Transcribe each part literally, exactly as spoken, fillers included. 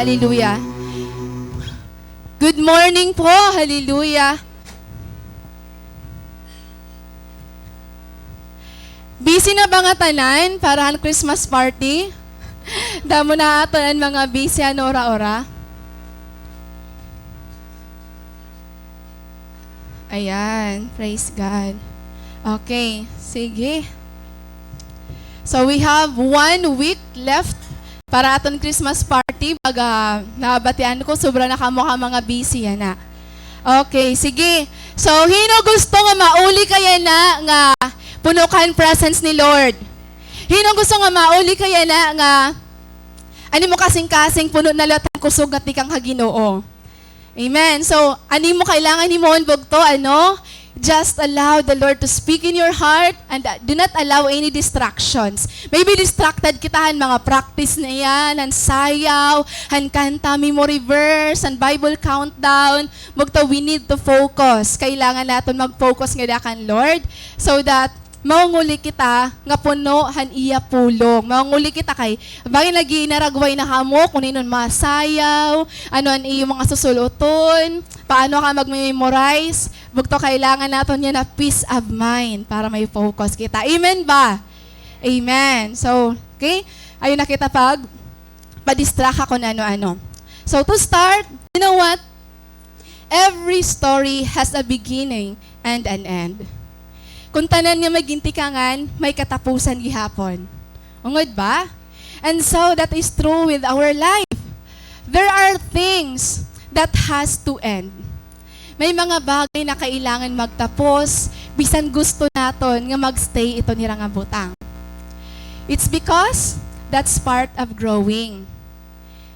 Hallelujah. Good morning po. Hallelujah. Busy na ba nga tanan para han Christmas party? Damo na aton an mga busy han ora-ora. Ayan, praise God. Okay, sige. So we have one week left para aton Christmas party. Baga nabatian ko, sobra na kamo ka mga busy yana. Okay, sige. So, hin-o gusto nga mauli ka yana nga puno ka han presence ni Lord? Hin-o gusto nga mauli ka yana nga an imo kasingkasing puno na liwat han kusog nga tikang ha Ginoo? Amen. So, an imo kailangan himuon, bugto, ano? Just allow the Lord to speak in your heart and, uh, do not allow any distractions. Maybe distracted kita han mga practice na iyan, han sayaw, han kanta, memory verse, han Bible countdown. Bugto, we need to focus. Kailangan naton mag-focus ngada kan Lord so that manguli kita nga puno han iya pulong. Manguli kita kay, bangin lagi naragway na kamo kon hin-o an masayaw, ano an iyo mga susul-oton, paano ka magme-memorize. Bugto, kailangan naton yana peace of mind para may focus kita. Amen ba? Amen. So, okay? Ayaw na kita pag pa-distract ha kon ano-ano. So, to start, you know what? Every story has a beginning and an end. Kon tanan nga may gintikangan, may katapusan gihapon. Ungod ba? And so that is true with our life. There are things that has to end. May mga bagay na kailangan magtapos, bisan gusto naton nga mag-stay iton ira nga butang. It's because that's part of growing.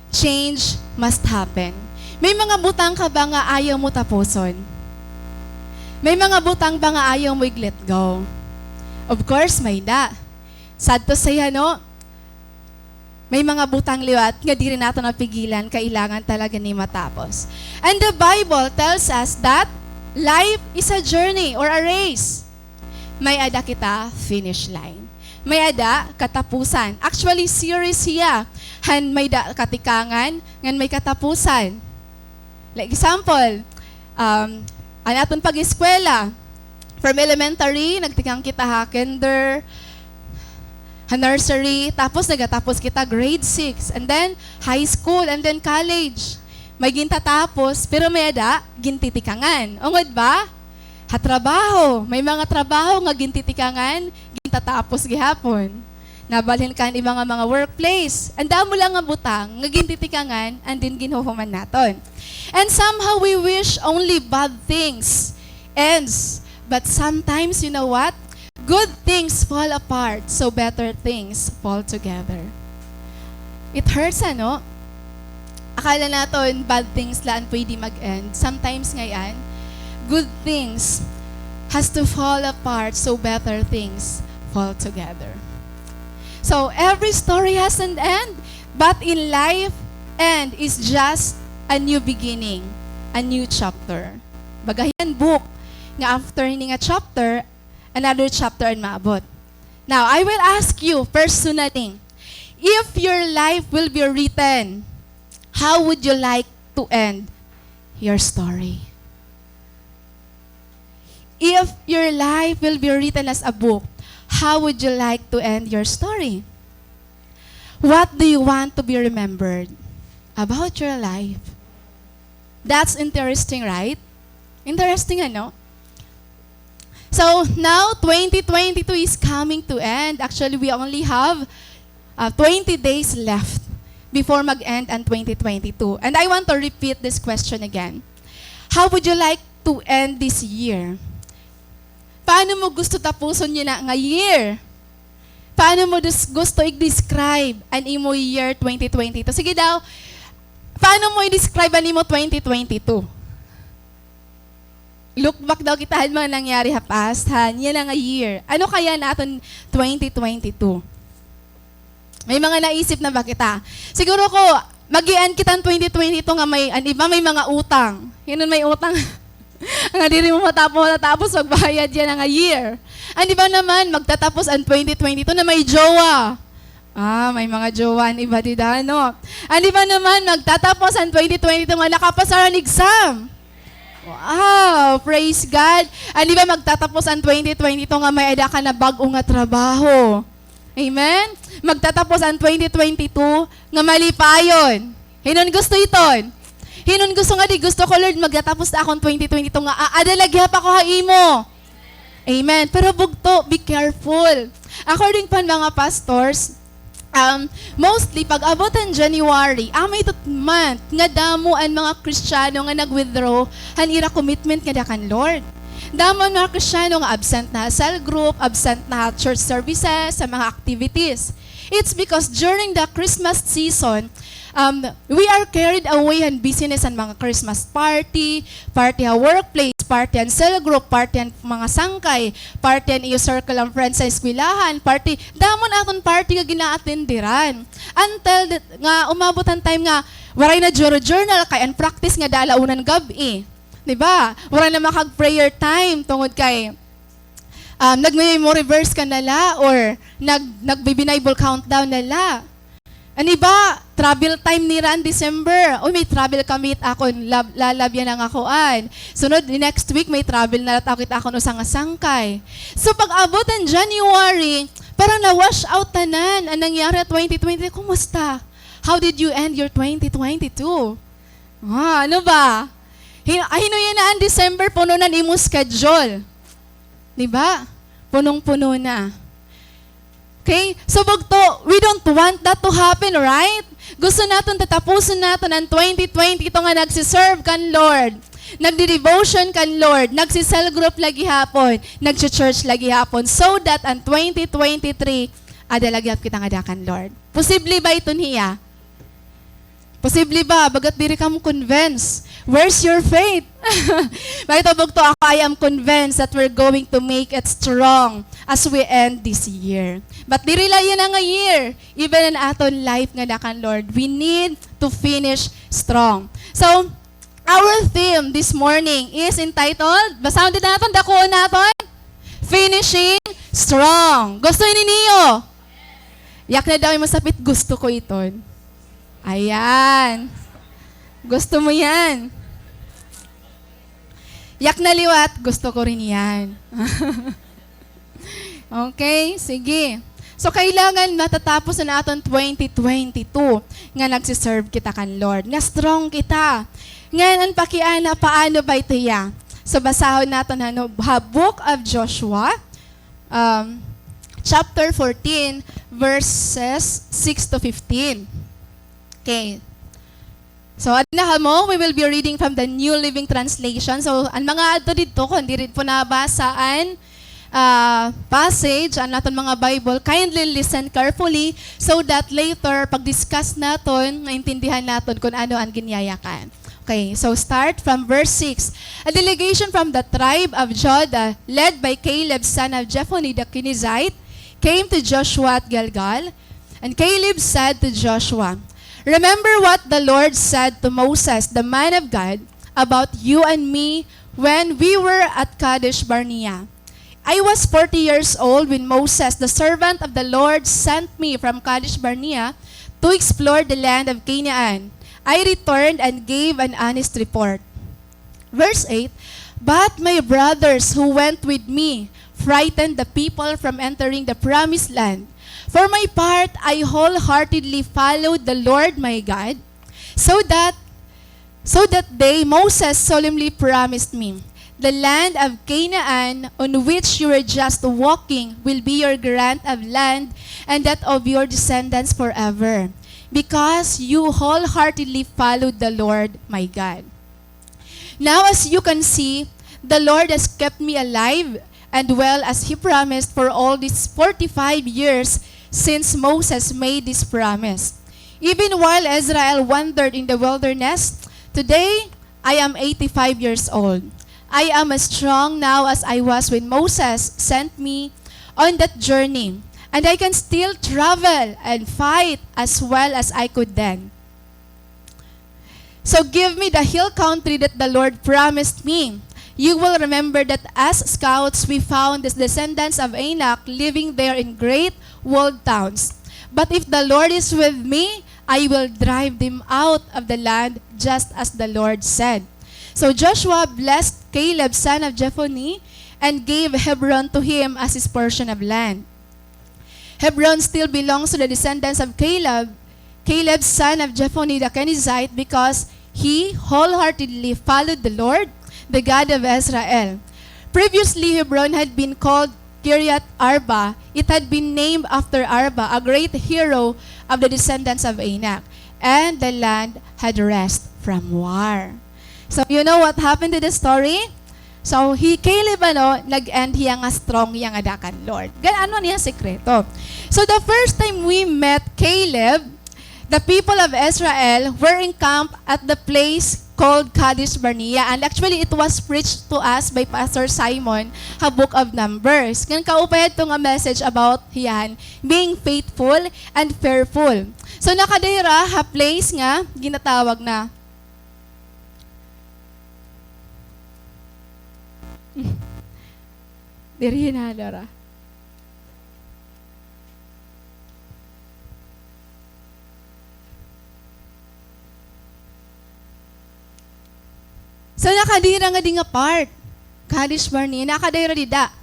Change must happen. May mga butang ka ba nga ayaw mo tapuson? May mga butang ba nga ayaw mo i-let go? Of course, may-ada. Sad to say, ano? May mga butang liwat nga diri naton mapigilan, kailangan talaga ni matapos. And the Bible tells us that life is a journey or a race. May-ada kita finish line. May-ada katapusan. Actually, series hiya. Han may-ada katikangan, ngan may katapusan. Like example, um, an aton pag-eskwela. From elementary, nagtikang kita ha kinder, ha nursery, tapos nagatapos kita grade six, and then high school, and then college. May gintatapos, pero may-ada gintitikangan. Ungod ba? Ha trabaho, may mga trabaho nga gintitikangan, gintatapos gihapon. Nabalhin ka han iba nga mga workplace. An damo la nga butang nga gintitikangan, and then ginhuhuman naton. And somehow we wish only bad things ends. But sometimes, you know what? Good things fall apart, so better things fall together. It hurts, ano? Akala naton bad things la an pwede mag-end. Sometimes ngay-an, good things has to fall apart so better things fall together. So, every story has an end, but in life, end is just a new beginning, a new chapter. Baga hiya an book nga after ini nga chapter, another chapter an maabot. Now, I will ask you personally, if your life will be written, how would you like to end your story? If your life will be written as a book, how would you like to end your story? What do you want to be remembered about your life? That's interesting, right? Interesting, ano? So, now, twenty twenty-two is coming to end. Actually, we only have, uh, twenty days left before mag-end an twenty twenty-two. And I want to repeat this question again. How would you like to end this year? Paano mo gusto tapuson yana nga year? Paano mo dus-, gusto i-describe an imo year twenty twenty-two? Sige daw, paano mo i-describe an imo twenty twenty-two? Look back daw kita han mga nangyari ha past, ha, yana nga year. Ano kaya an aton twenty twenty-two? May mga naisip na ba kita? Siguro ko, mag-i-end kita hin twenty twenty-two nga may, an iba may mga utang. Hin-o an may utang? Nga diri mo matapos, matatapos magbayad yana nga year. An iba naman, magtatapos an twenty twenty-two na may jowa. Ah, may mga jowa an iba dida, no? An iba naman, magtatapos an twenty twenty-two nga nakapasar an exam. Wow, praise God. An iba, magtatapos an twenty twenty-two nga may-ada ka na bag-o nga trabaho. Amen? Magtatapos an twenty twenty-two nga malipayon. Hinon gusto iton? Hinon gusto nga di gusto ko, Lord, magtatapos na akon twenty twenty-two nga aada la gihap ako ha imo. Amen. Pero bugto, be careful. According pa han mga pastors, um, mostly, pag-abot han January, amo ito month nga damo an mga Kristiyano nga nag-withdraw han ira commitment ngada kan Lord. Damo an mga Kristiyano nga absent na ha cell group, absent na ha church services, ha mga activities. It's because during the Christmas season, um, we are carried away han busyness han mga Christmas party, party ha workplace, party han cell group, party han mga sangkay, party han iyo circle han friends ha eskwelahan, party, damo an aton party nga gina-attenderan. Until that, nga umabot an time nga waray na jour-, journal kay an practice ngada ala una han gab-i. Di ba? Waray na makag-prayer time tungod kay, um, nagme-memory verse ka na la or nag-, nagbi-Bible countdown na la. An iba, travel time nira an December. Uy, may travel kami hit akon lab-, lalabyan nga kuan. Sunod, the next week, may travel na la ako hit akon usa nga sangkay. So, pag-abot han January, parang na-wash out tanan an nangyari ha twenty twenty. Kumusta? How did you end your twenty twenty-two? Ah, ano ba? Hin-, ah, hinuon na an December, puno na an imo schedule. Di ba? Punong-puno na. Okay? So, bugto, we don't want that to happen, right? Gusto naton tatapuson naton an twenty twenty-two nga nagsi-serve kan Lord, nagdi-devotion kan Lord, nagsi-cell group la gihapon, nagchi-church la gihapon, so that an twenty twenty-three, aada la gihap kita ngada kan Lord. Posible ba iton hiya? Posible ba? Baga't diri kamo convinced. Where's your faith? Mahitabo bugto ako, I am convinced that we're going to make it strong as we end this year. But diri la yana nga year. Even an aton life ngada kan Lord, we need to finish strong. So, our theme this morning is entitled, basahon dida naton, dakuon naton, Finishing Strong. Gusto ini niyo? Yak na daw imo sapit, gusto ko iton. Ayan. Gusto mo yan. Yak na liwat, gusto ko rin yan. Okay, sige. So, kailangan matatapos na aton twenty twenty-two nga nagsiserve kita kan Lord, nga strong kita. Ngan, an pakiana, paano ba ito hiya? So, basahon naton, ano, ha Book of Joshua, um, chapter fourteen, verses six to fifteen. Okay. So, adi na kamo, we will be reading from the New Living Translation. So, an mga adto didto, kon diri po nabasa an, ah, passage, an aton mga Bible, kindly listen carefully so that later, pag-discuss naton, maintindihan naton kon ano an ginyayakan. Okay, so start from verse six. A delegation from the tribe of Judah, led by Caleb, son of Jephunneh the Kenizzite, came to Joshua at Gilgal, and Caleb said to Joshua, "Remember what the Lord said to Moses, the man of God, about you and me when we were at Kadesh Barnea. I was forty years old when Moses, the servant of the Lord, sent me from Kadesh Barnea to explore the land of Canaan. I returned and gave an honest report." Verse eight, "But my brothers who went with me frightened the people from entering the promised land. For my part, I wholeheartedly followed the Lord my God, so that, so that day Moses solemnly promised me, 'The land of Canaan on which you were just walking will be your grant of land and that of your descendants forever, because you wholeheartedly followed the Lord my God.' Now, as you can see, the Lord has kept me alive and well as he promised for all these forty-five years since Moses made this promise. Even while Israel wandered in the wilderness, today I am eighty-five years old. I am as strong now as I was when Moses sent me on that journey, and I can still travel and fight as well as I could then. So give me the hill country that the Lord promised me. You will remember that as scouts, we found the descendants of Anak living there in great walled towns. But if the Lord is with me, I will drive them out of the land, just as the Lord said." So Joshua blessed Caleb, son of Jephunneh, and gave Hebron to him as his portion of land. Hebron still belongs to the descendants of Caleb, Caleb, son of Jephunneh the Kenizzite, because he wholeheartedly followed the Lord, the God of Israel. Previously, Hebron had been called Kiriath Arba. It had been named after Arba, a great hero of the descendants of Anak, and the land had rest from war. So, you know what happened to the story? So, hi Caleb, ano, nag-end hiya nga strong hiya ngada kan Lord. Gan-, ano niya sekreto? So, the first time we met Caleb, the people of Israel were encamped at the place called Kadesh Barnea. And actually, it was preached to us by Pastor Simon ha Book of Numbers. Ngan kaupay hadto nga message about hiyan, being faithful and fearful. So, nakada hira ha place nga ginatawag na Diri na, Dora. So, nakada hira ngadi nga part. Kadesh Barnea, nakada hira dida.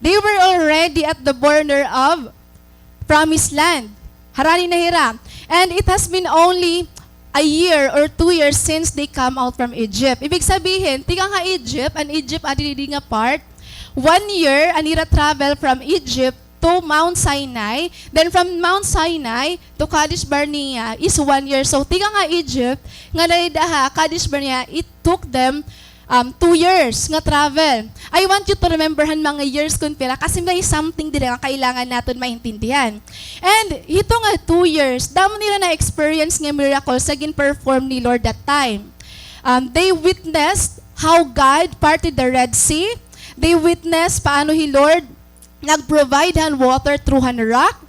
They were already at the border of promised land. Harani na hira. And it has been only a year or two years since they come out from Egypt. Ibig sabihin, tikang ha Egypt, an Egypt adi didi nga part, one year an ira travel from Egypt to Mount Sinai. Then from Mount Sinai to Kadesh Barnea is one year. So, tikang ha Egypt, ngada dida ha Kadesh Barnea, it took them um, two years nga travel. I want you to remember han mga years kon pira, kasi may something dida nga kailangan naton maintindihan. And hito nga two years, damo nira na-experience nga miracles nga gin-perform ni Lord that time. Um, they witnessed how God parted the Red Sea. They witnessed paano hi Lord nag-provide han water through han rock.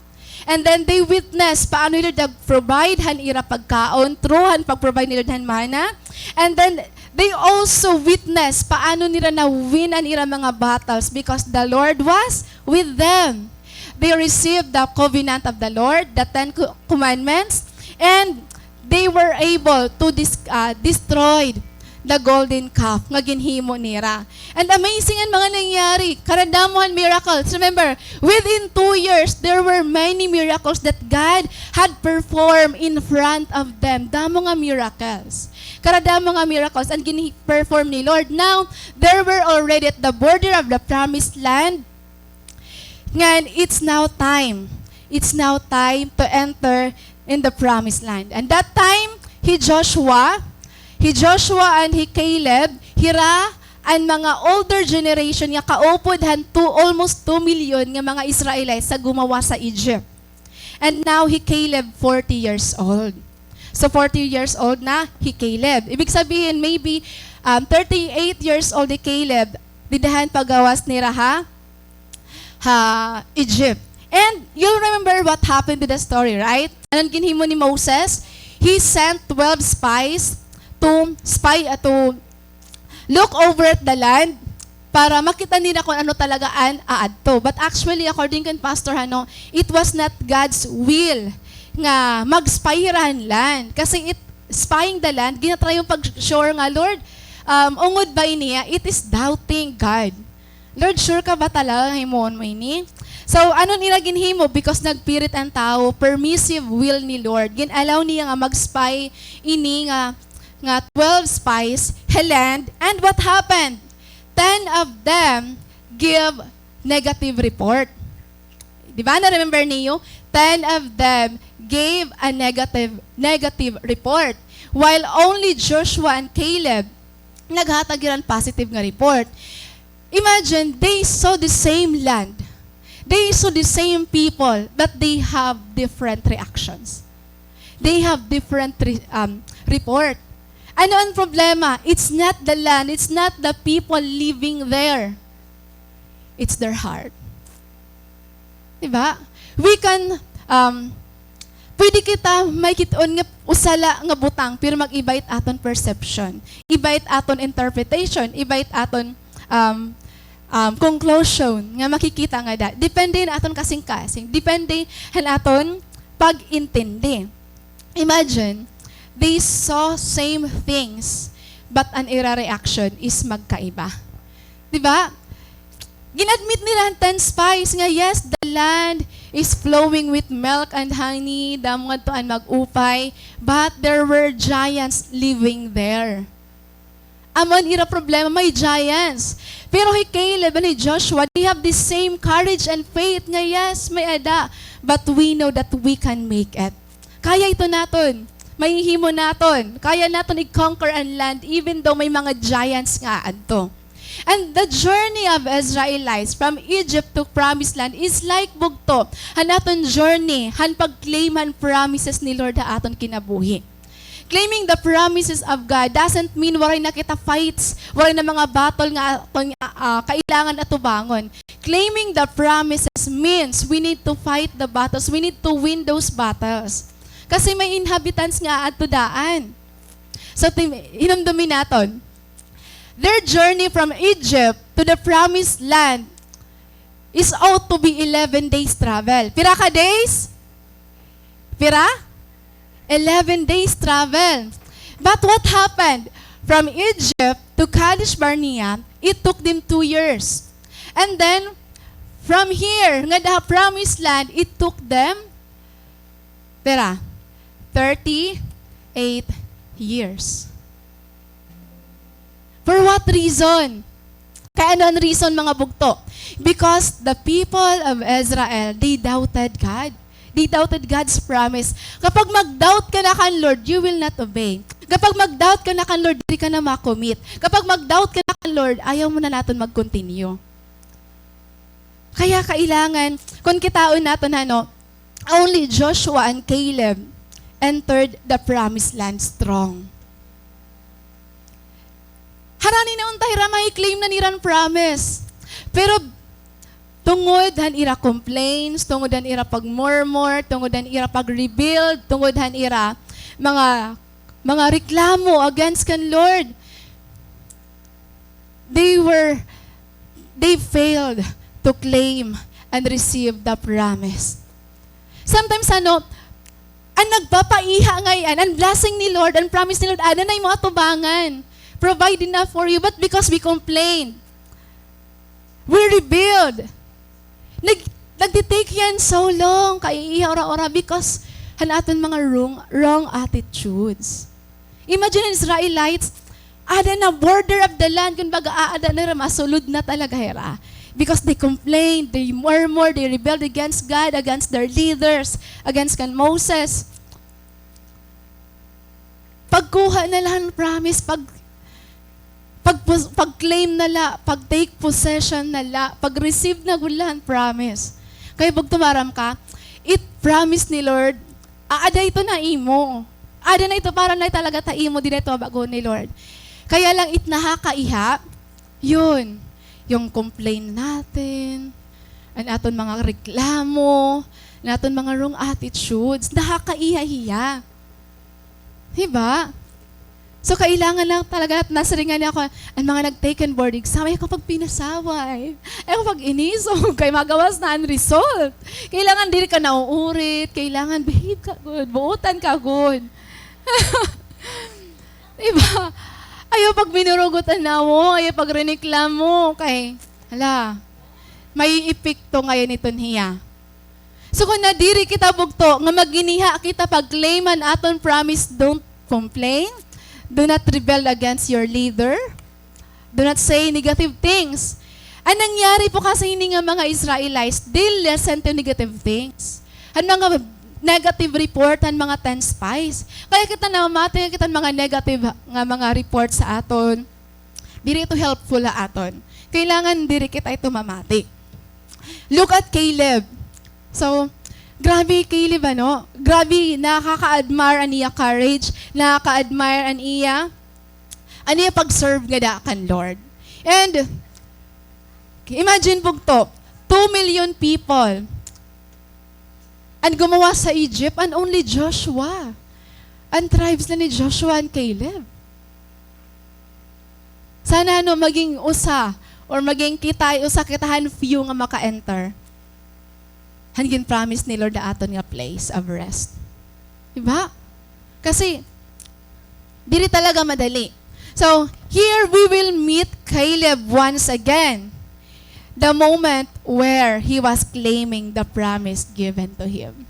And then they witness paano hi Lord nag-provide han ira pagkaon through han pag-provide ni Lord han manna. And then they also witness paano nira na-win an ira mga battles because the Lord was with them. They received the covenant of the Lord, the Ten Co-, Commandments, and they were able to dis-, ah, destroy the golden calf nga ginhimo nira. And amazing an mga nangyari. Karadamo han miracles. Remember, within two years, there were many miracles that God had performed in front of them. Damo nga miracles. Karadamo nga miracles an gin-perform ni Lord. Now, they were already at the border of the promised land. Ngan, it's now time. It's now time to enter in the promised land. And that time, hi Joshua, hi Joshua and hi Caleb, hira an mga older generation nga kaupod han two, almost two million nga mga Israelites nga gumawas ha Egypt. And now, hi Caleb, forty years old. So, forty years old na hi Caleb. Ibig sabihin, maybe, um, thirty-eight years old hi Caleb, dida han paggawas nira ha, ha Egypt. And you'll remember what happened to the story, right? Ano an ginhimo ni Moses? He sent twelve spies to spy, uh, to look over at the land para makita nila kon ano talaga an aadto. But actually, according kan Pastor Hano, it was not God's will nga mag-spy hira han land. Kasi it, spying the land, ginatry yung pag-sure nga, "Lord, um, ungod ba ini?" It is doubting God. "Lord, sure ka ba talaga nga himuon mo ini?" So, ano nila ginhimo? Because nagpirit an tawo, permissive will ni Lord. Gin-allow niya nga mag-spy ini nga nga twelve spies ha land, and what happened? Ten of them give negative report. Di ba? Na-remember niyo? Ten of them gave a negative, negative report, while only Joshua and Caleb naghatag hira hin positive nga report. Imagine, they saw the same land. They saw the same people, but they have different reactions. They have different re-, um, report. Ano an problema? It's not the land, it's not the people living there. It's their heart. Di ba? We can, um, pwede kita may kit-on nga usa la nga butang, pero mag-iba it aton perception, iba it aton interpretation, iba it aton, um, um, conclusion nga makikita ngada. Depende han aton kasingkasing, depende han aton pag-intindi. Imagine, they saw same things, but an ira reaction is magkaiba. Di ba? Gin-admit nira an ten spies nga, yes, the land is flowing with milk and honey, damo ngadto an mag-upay, but there were giants living there. Amo an ira problema, may giants. Pero hi Caleb and hi Joshua, they have the same courage and faith nga, yes, may-ada, but we know that we can make it. Kaya ito naton. Mahihimo naton. Kaya naton i-conquer an land even though may mga giants nga adto. And the journey of Israelites from Egypt to Promised Land is like bugto han aton journey han pag-claim han promises ni Lord ha aton kinabuhi. Claiming the promises of God doesn't mean waray na kita fights, waray na mga battle nga aton, ah, kailangan atubangon. Claiming the promises means we need to fight the battles, we need to win those battles. Kasi may inhabitants nga adto daan. So, tim-, hinumdumi naton. Their journey from Egypt to the promised land is out to be eleven days travel. Pira ka days? Pira? Eleven days travel. But what happened? From Egypt to Kadesh Barnea, it took them two years. And then, from here, ngada ha promised land, it took them, pira? Thirty-eight years. For what reason? Kay ano an reason, mga bugto? Because the people of Israel, they doubted God. They doubted God's promise. Kapag mag-doubt ka na kan Lord, you will not obey. Kapag mag-doubt ka na kan Lord, diri ka na ma-commit. Kapag mag-doubt ka na kan Lord, ayaw mo na naton mag-continue. Kaya kailangan, kon kitaon naton, ano, only Joshua and Caleb entered the promised land strong. Harani na unta hira, ma-claim na nira an promise. Pero tungod han ira complaints, tungod han ira pag-murmur, tungod han ira pag-rebuild, tungod han ira mga, mga reklamo against kan Lord, they were, they failed to claim and receive the promise. Sometimes, ano, an nagpapaiha ngay-an, an blessing ni Lord, an promise ni Lord, ada na imo atubangan. Provide enough for you. But because we complain, we rebuild. Nag-, nagti-take hiya hin so long, kaiiha ura-ura because han aton mga wrong, wrong attitudes. Imagine an Israelites, ada na border of the land, kumbaga, aada na hira, masulod na talaga hira. Because they complained, they murmured, they rebelled against God, against their leaders, against kan Moses. Pagkuha na la han promise, pag, pag, pag-claim na la, pag-take possession na la, pag-receive na gud la han promise. Kay bugto, maaram ka, it promise ni Lord, aada ito na imo. Ada na ito, para na talaga ta imo, diri na ito bag-on ni Lord. Kaya lang it nakakaiha, yun, yung complain natin, an aton mga reklamo, an aton mga wrong attitudes, nakakaiha hiya. Di ba? So, kailangan lang talaga, nasiring ngani ako, an mga nag-take an board exam, ayaw ka pagpinasaway. Ayaw ka pag-inisog, kay magawas na an result. Kailangan diri ka nauurit, kailangan behave ka gud, buotan ka gud. Di ba? Ayaw pagbinurugot an nawong, ayaw pagreneklamo, kay, hala, may epekto ngay-an iton hiya. So, kon nadiri kita bugto, nga maginiha kita pag-claim an aton promise, don't complain. Do not rebel against your leader. Do not say negative things. An nangyari po kasi hini nga mga Israelites, they listen to negative things. Han mga negative report, han mga ten spies. Kaya kita namamati nga kita mga negative nga mga report sa aton. Diri ito helpful ha aton. Kailangan diri kita ito mamati. Look at Caleb. So, grabe hi Caleb, ano? Grabe, nakaka-admire an iya courage, nakaka-admire an iya, an iya pag-serve ngada kan Lord. And, imagine bugto, two million people an gumawas ha Egypt, and only Joshua. An tribes la ni Joshua and Caleb. Sana, ano, maging usa, or maging kita, usa kita han few nga maka-enter. han gin-promise ni Lord ha aton nga place of rest. Di ba? Kasi, diri talaga madali. So, here we will meet Caleb once again. The moment where he was claiming the promise given to him.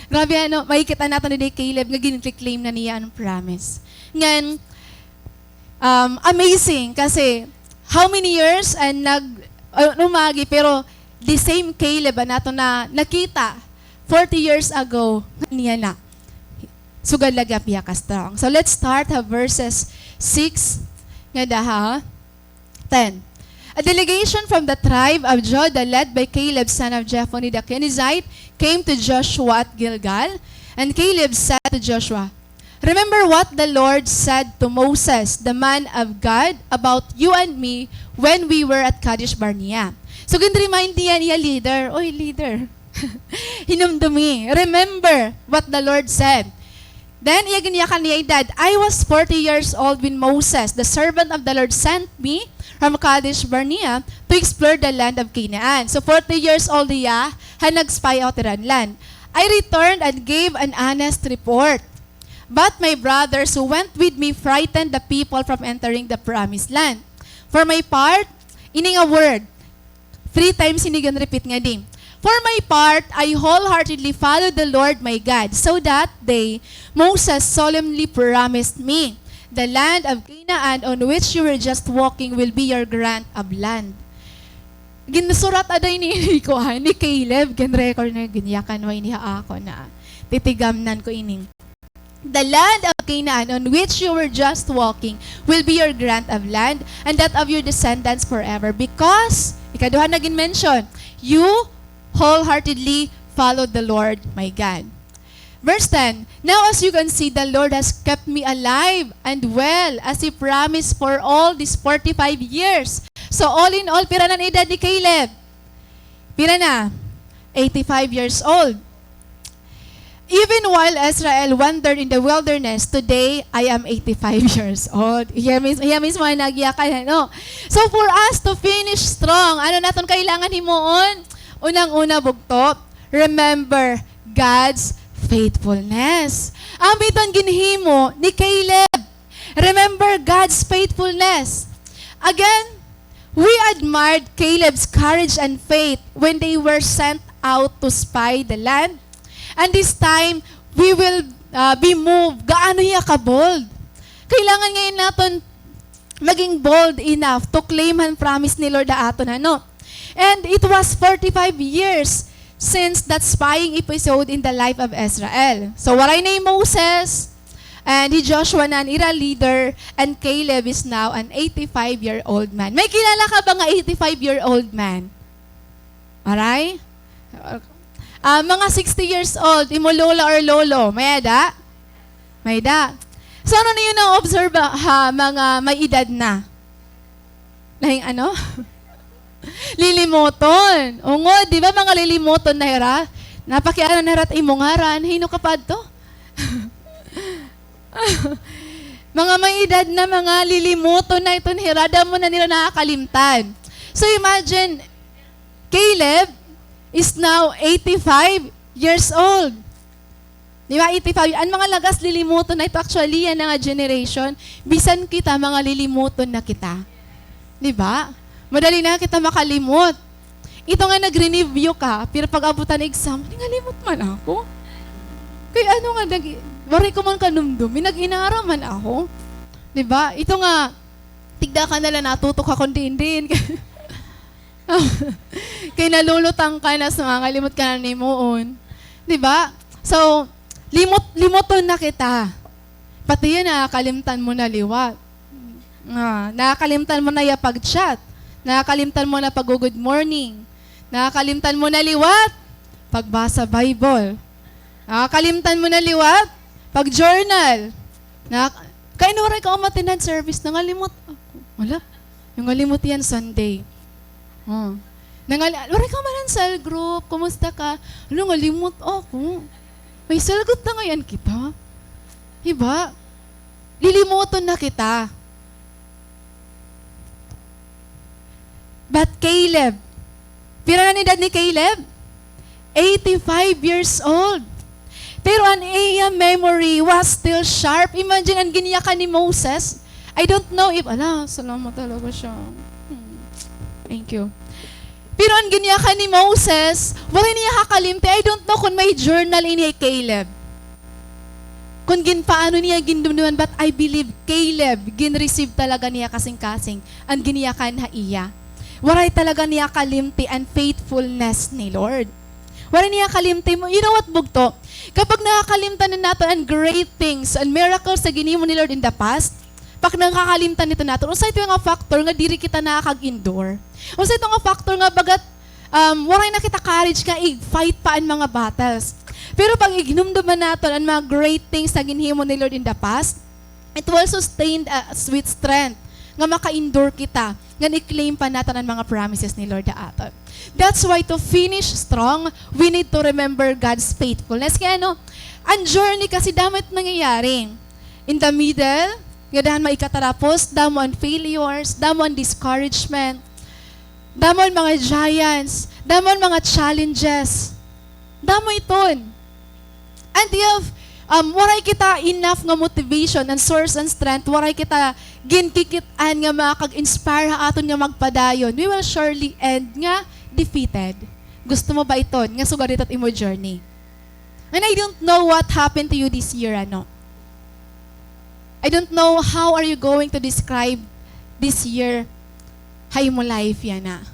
Grabe, ano, makikita naton didi hi Caleb nga gin-reclaim na niya an promise. Ngan, um, amazing kasi how many years an nag-, uh, umagi, pero the same Caleb an aton na nakita forty years ago, niya na. Sugad la gihap hiya ka strong. So let's start ha verses six ngada ha ten. A delegation from the tribe of Judah, led by Caleb, son of Jephunneh the Kenizzite, came to Joshua at Gilgal. And Caleb said to Joshua, "Remember what the Lord said to Moses, the man of God, about you and me when we were at Kadesh Barnea." So, gin-remind niya an iya leader, "Oy, leader, hinumdumi. Remember what the Lord said." Then, iya ginyakan niya edad, "I was forty years old when Moses, the servant of the Lord, sent me from Kadesh Barnea to explore the land of Canaan." So, forty years old hiya, han nag-spy out hira han land. "I returned and gave an honest report. But my brothers who went with me frightened the people from entering the promised land. For my part," ini nga word, three times ini gin-repeat ngadi. "For my part, I wholeheartedly followed the Lord my God, so that day Moses solemnly promised me, 'The land of Canaan on which you were just walking will be your grant of land.'" Ginsurat ada ini ni kuan, ni Caleb, gin-record na, ginyakan wa ini ha akon na. Titigamnan ko ini. "The land of Canaan on which you were just walking will be your grant of land and that of your descendants forever, because," ikaduha na gin-mention, "you wholeheartedly followed the Lord my God." Verse ten, "Now as you can see, the Lord has kept me alive and well, as He promised, for all these forty-five years." So, all in all, pira na an edad ni Caleb? Pira na? Eighty-five years old. "Even while Israel wandered in the wilderness, today I am eighty-five years old." Hiya mis-, hiya mismo an nagyakan, ano? So, for us to finish strong, ano an aton kailangan himuon? Unang-una, bugto, remember God's faithfulness. Amo iton ginhimo ni Caleb. Remember God's faithfulness. Again, we admired Caleb's courage and faith when they were sent out to spy the land. And this time, we will, uh, be moved. Gaano hiya ka-bold? Kailangan ngay-an naton maging bold enough to claim han promise ni Lord ha aton, ano? And it was forty-five years since that spying episode in the life of Israel. So, waray na hi Moses, and hi Joshua na an ira leader, and Caleb is now an eighty-five-year-old man. May kilala ka ba nga eighty-five-year-old man? Waray? Ah, mga sixty years old, imo lola or lolo, may-ada? May-ada. So, ano niyo na-observe ha mga may edad na? Lahing ano? Lilimoton. Ungod, di ba, mga lilimoton na hira? Napakiana na hira it imo ngaran. Hin-o ka pa adto? Mga may edad na, mga lilimoton na iton hira, damo na nira nakakalimtan. So imagine, Caleb is now eighty-five years old. Di ba, eighty-five? An mga lagas lilimoton na ito. Actually, yana nga generation, bisan kita, mga lilimoton na kita. Di ba? Madali na kita makalimot. Ito nga nag-review ka, pero pag-abot han exam, ningalimot man ako. Kay ano nga, nag-, waray ko man kanumdom, nag-inara man ako. Di ba? Ito nga, tigda ka na la, natutok ka kon diin-diin. Kay nalulutang ka na, so mangalimot ka na han himuon. Di ba? So, limot, limoton na kita. Pati yana, nakakalimtan mo na liwat. Ah, nakakalimtan mo na iya pag-chat. Nakakalimtan mo na pag-good morning. Nakakalimtan mo na liwat pagbasa Bible. Nakakalimtan mo na liwat pag-journal. Na, kay waray ka umattend han service, nangalimot ako. Wala. Nangalimot hiya han Sunday. Oh. Nangal-, waray ka man han cell group. Kumusta ka? Nangalimot ako. May cell group na ngay-an kita. Di ba? Lilimoton na kita. But Caleb, pira na an edad ni Caleb? Eighty-five years old. Pero an iya memory was still sharp. Imagine, an ginyakan ni Moses. I don't know if, ala, salamat talaga siya. Hmm. Thank you. Pero an ginyakan ni Moses, waray niya kakalimti. I don't know kon may journal ini hi Caleb. Kon ginpaano niya gindumduman, but I believe Caleb, ginreceive talaga niya kasingkasing an ginyakan ha iya. Waray talaga niya kalimti an faithfulness ni Lord. Waray niya kalimti mo. You know what, bugto? Kapag nakakalimtan na naton an great things, an miracles nga ginhimo ni Lord in the past, pag nakakalimtan ito naton, usa ito nga factor nga diri kita nakakag-endure. Usa ito nga factor nga bagat, um, waray na kita courage nga i-fight pa an mga battles. Pero pag iginumduman naton an mga great things nga ginhimo ni Lord in the past, it will sustain us with strength nga maka-endure kita, ngan i-claim pa naton an mga promises ni Lord ha aton. That's why to finish strong, we need to remember God's faithfulness. Kay ano, an journey kasi damo it nangyayari. In the middle, ngadahan maikatarapos, damo an failures, damo an discouragement, damo an mga giants, damo an mga challenges. Damo iton. And if, um, waray kita enough nga motivation and source and strength, waray kita ginkikit-an nga makakag-inspire ha aton nga magpadayon, we will surely end nga defeated. Gusto mo ba iton nga sugad ito it imo journey? And I don't know what happened to you this year, ano? I don't know how are you going to describe this year ha imo life yana.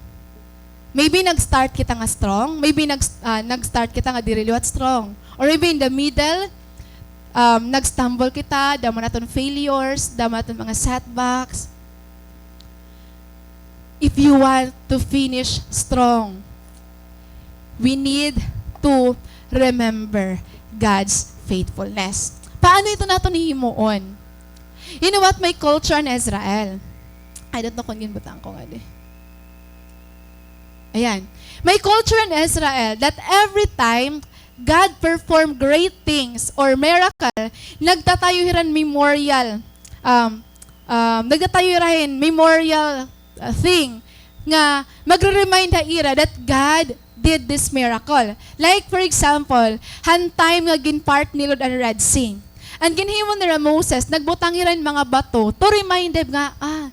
Maybe nag-start kita nga strong, maybe nag, ah, nag-start kita nga diri liwat strong. Or maybe in the middle, um, nag-stumble kita, damo naton failures, damo naton mga setbacks. If you want to finish strong, we need to remember God's faithfulness. Paano ito naton hihimuon? You know what? May culture in Israel. I don't know kung ginbutang ko nga di. Ayan. May culture in Israel that every time God perform great things or miracle, nagtatayo hira hin memorial, um, um, nagtatayo hira hin memorial, uh, thing nga magre-remind ha ira that God did this miracle. Like, for example, han time nga ginpart ni Lord an Red Sea. An ginhimo nira Moses, nagbutang hira hin mga bato to remind them nga, ah,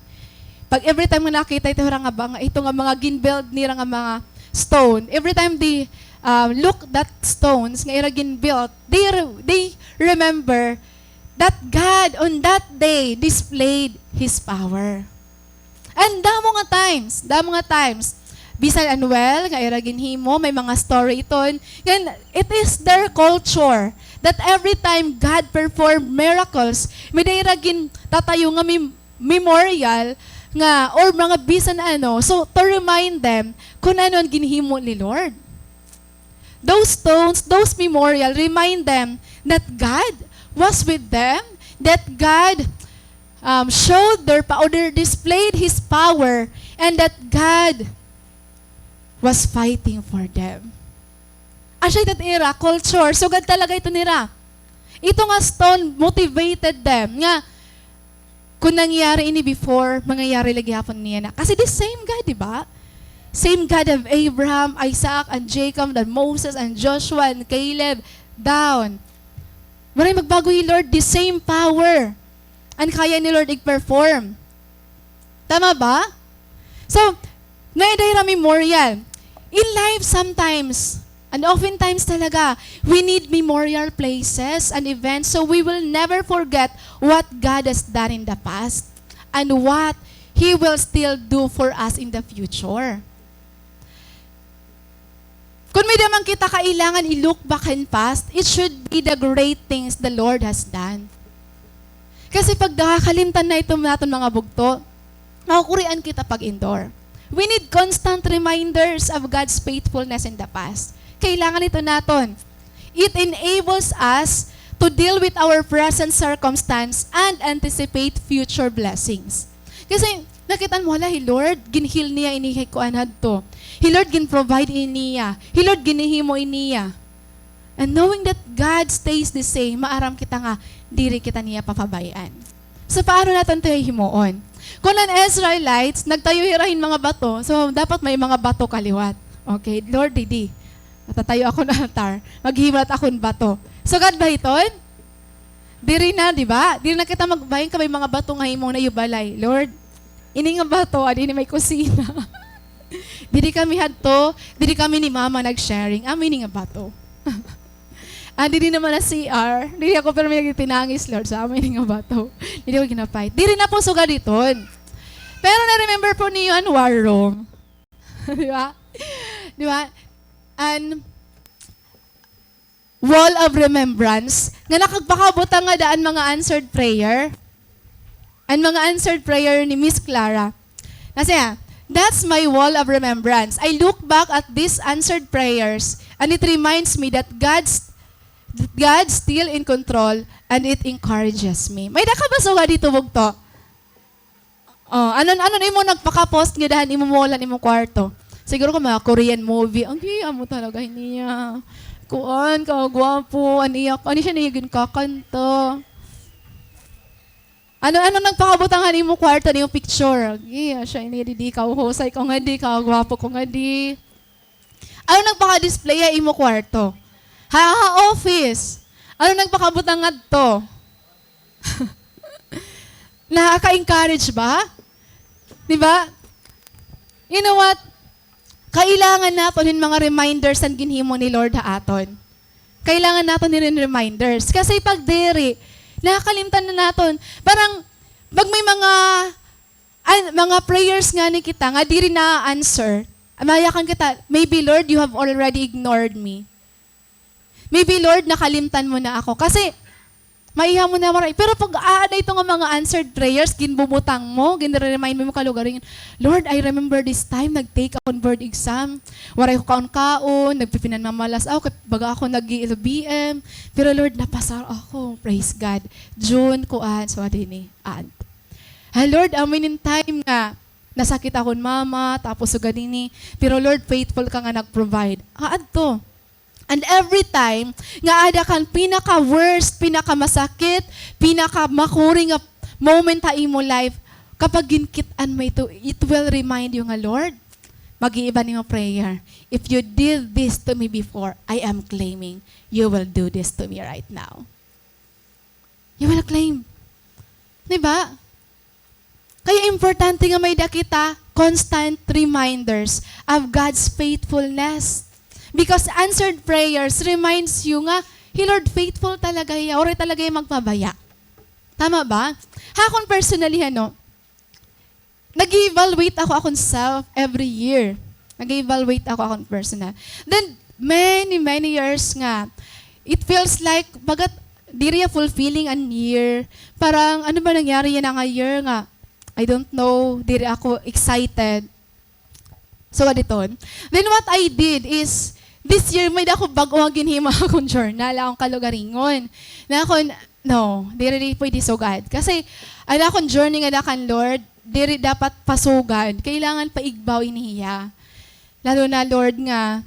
pag every time nga nakita ito hira nga ba, nga ito nga mga ginbuild nira nga mga stone, every time they, uh, look that stones nga ira ginbuild, they re-, they remember that God on that day displayed His power. And damo nga times, damo nga times, bisan an well nga ira ginhimo, may mga story iton. Ngan, it is their culture that every time God perform miracles, may-ada ira gintatayo nga mem-, memorial nga, or mga bisan ano, so to remind them kun ano an ginhimo ni Lord. Those stones, those memorial remind them that God was with them, that God, um, showed their pa-, or their displayed His power, and that God was fighting for them. Asya ito it ira culture, sugad talaga ito nira. Ito nga stone motivated them nga kun nangyari ini before, mangyayari la gihapon niyan. Kasi the same God, di ba? Same God of Abraham, Isaac, and Jacob, and Moses, and Joshua, and Caleb, down. Waray magbago hi Lord, the same power an kaya ni Lord ig-perform. Tama ba? So, may-ada hira memorial. In life, sometimes, and oftentimes talaga, we need memorial places and events so we will never forget what God has done in the past and what He will still do for us in the future. Kun may-ada man kita kailangan i-look back in past, it should be the great things the Lord has done. Kasi pag nakakalimtan na ito naton mga bugto, makukurian kita pag-endure. We need constant reminders of God's faithfulness in the past. Kailangan ito naton. It enables us to deal with our present circumstance and anticipate future blessings. Kasi nakit-an mo, hala, hi Lord, gin-heal niya ini hi kuan hadto. Hi Lord, gin-provide ini niya. Hi Lord, ginhimo ini niya. And knowing that God stays the same, maaram kita nga diri kita niya papabay-an. So, paano naton ito hihimuon? Kun an Israelites, nagtayo hira hin mga bato, so, dapat may mga bato ka liwat. Okay, Lord, didi. Matatayo ako na altar. Maghimo na akon bato. Sugad ba hiton? Diri na, di ba? Diri na kita magbahin ka may mga bato nga imong naibalay. Lord, ini nga bato, adi ni may kusina. Diri kami hadto, diri kami ni Mama nag-sharing. Amo ini nga bato. Ah, diri naman na C R. Diri ako pero may nagtinangis, Lord, sa amo ini nga bato. Diri ko ginapay. Diri na po sugad iton. Pero na-remember po niyo an war room. Di ba? Di ba? An wall of remembrance nga nakagpakabutang nga daan mga answered prayer. An mga answered prayer ni Miss Clara. Nasiya, "That's my wall of remembrance. I look back at these answered prayers and it reminds me that God's, that God's still in control and it encourages me." May da ka ba sugad dito, bugto? Oh, ano, ano imo nagpaka-post nga dahan imo wall han imo kwarto? Siguro ko mga Korean movie. Ang amo talaga niya. Kuan, kagwapo, an iya, ano siya niya ginkakanta. Ano, ano nagpakabutang han imo kwarto, han imo picture? Iya, siya ini, di, di ka uhusay ko nga di, kagwapo ko nga di. Ano nagpaka-display ha imo kwarto? Ha, ha office. Ano nagpakabutang ngadto? Nakaka-encourage ba? Di ba? You know what? Kailangan naton hin mga reminders an ginhimo ni Lord ha aton. Kailangan naton hin reminders. Kasi pag diri, nakakalimtan na naton. Parang, pag may mga, an, mga prayers ngani kita nga diri na-answer, mayakan kita, "Maybe, Lord, you have already ignored me." Maybe, Lord, nakalimtan mo na ako. Kasi, maiha mo na waray. Pero pag aada ito nga mga answered prayers, ginbubutang mo, ginre-remind mo yung kalugaringon, "Lord, I remember this time, nag-take akon board exam. Waray ko kaon-kaon, nagpipinanmamalas ako, kay baga ako nag-E L B M. Pero Lord, napasar ako." Praise God. June, kuan, so, adi ni, aunt. Ah, Lord, amo inin time nga nasakit akon mama, tapos sugad ini. Pero Lord, faithful ka nga nag-provide. Ah, adto. And every time nga ada kan pinaka-worst, pinakamasakit, pinakamakuri nga moment ha imo life, kapag ginkit-an mo ito, it will remind you nga, "Lord," mag-iiba nimo prayer, "If you did this to me before, I am claiming you will do this to me right now." You will claim. Di ba? Kaya importante nga may-ada kita constant reminders of God's faithfulness. Because answered prayers reminds you nga, hi Lord faithful talaga hiya, waray talaga hiya magpabaya. Tama ba? Ha akon personally, ano, nag-evaluate ako akon self every year. Nag-evaluate ako akon personal. Then, many, many years nga, it feels like, bagat, diri fulfilling an year. Parang, ano ba nangyari yana nga year nga, I don't know, diri ako excited. So, aditon. Then, what I did is, this year, may-ada ako bag-o nga ginhimo akon journal, akon kalugaringon. Na akon, no, diri, diri pwede sugad. Kasi, an akon journey ngada kan Lord, diri dapat pasugad. Kailangan paigbaw ini hiya. Lalo na, Lord, nga,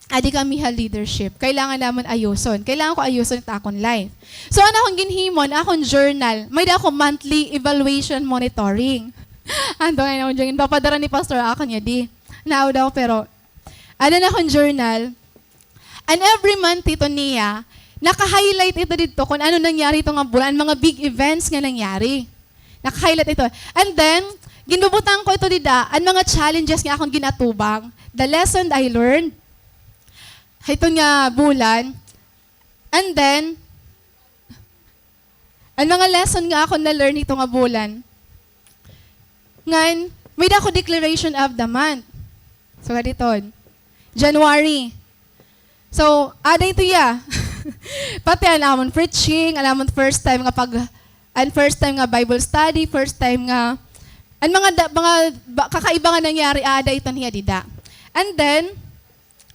adi kami ha leadership. Kailangan namon ayuson. Kailangan ko ayuson it akon life. So, an akon ginhimo, an akon journal, may-ada ako monthly evaluation monitoring. Anto nga, ginpapadara ni Pastor akon niya, di. Naawda ako, pero, ada an akon journal. And every month ito niya, naka-highlight ito didto kung ano nangyari ito nga bulan, an mga big events nga nangyari. Naka-highlight ito. And then, ginbubutang ko ito dida, an mga challenges nga akon ginatubang, the lesson I learned, hito nga bulan. And then, an mga lesson nga akon na-learn hito nga bulan. Ngan, may-ada ako declaration of the month. So, kaditon. January. So, ada ito iya. Pati an amon preaching, an amon first time nga pag, an first time nga Bible study, first time nga, an mga da, mga ba, kakaiba nga nangyari, ada ito niya dida. And then,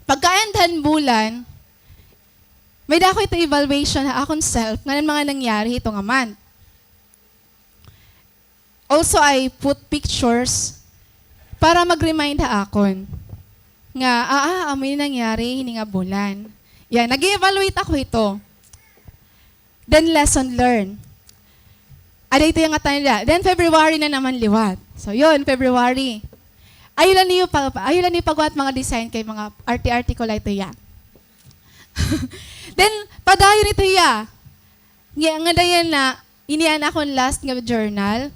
pagka-end han bulan, may-ada ako ito evaluation ha akon self, ngan an mga nangyari hito nga month. Also, I put pictures para mag-remind ha akon nga, ah, ah, amo ini nangyari, hini nga bulan. Yan, nag-evaluate ako hito. Then, lesson learned. Ada ito iya nga tanda. Then, February na naman liwat. So, yun, February. Ayaw la niyo pa, ayaw la niyo pagwat mga design kay mga arte-arte ko la ito iya. Then, padayon ito hiya. Nga, nga dayon na, ini an akon last nga journal,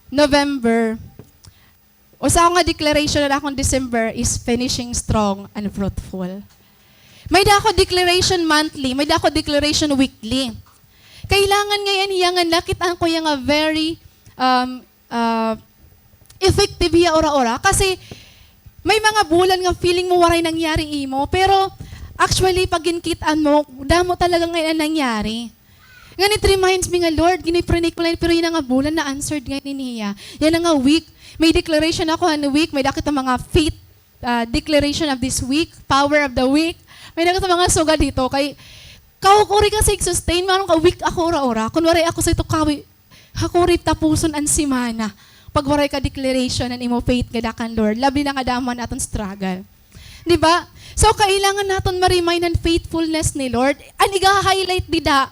November. Usa ko nga declaration an akon December is finishing strong and fruitful. May-ada ako declaration monthly, may-ada ako declaration weekly. Kailangan ngay-an hiya nga nakit-an ko hiya nga very, um, ah, effective hiya ura-ura. Kasi may mga bulan nga feeling mo waray nangyari imo, pero actually, pag ginkit-an mo, damo talaga ngay-an an nangyari. Ngan it reminds me nga, Lord, gini-pray ko la ini, pero yana nga bulan na-answered ngay-an ini hiya. Yana nga week, may declaration ako han week, may-ada kita mga faith, ah, declaration of this week, power of the week. May-ada kita mga sugad hito kay kaukuri kasi ig-sustain, maaram ka weak ako ura-ura. Kun waray ako sa ito kawi, hakuri tapuson an semana. Pag waray ka declaration an imo faith ngada kan Lord, labi na nga damo an aton struggle. Di ba? So, kailangan naton ma-remind an faithfulness ni Lord. An iga-highlight dida,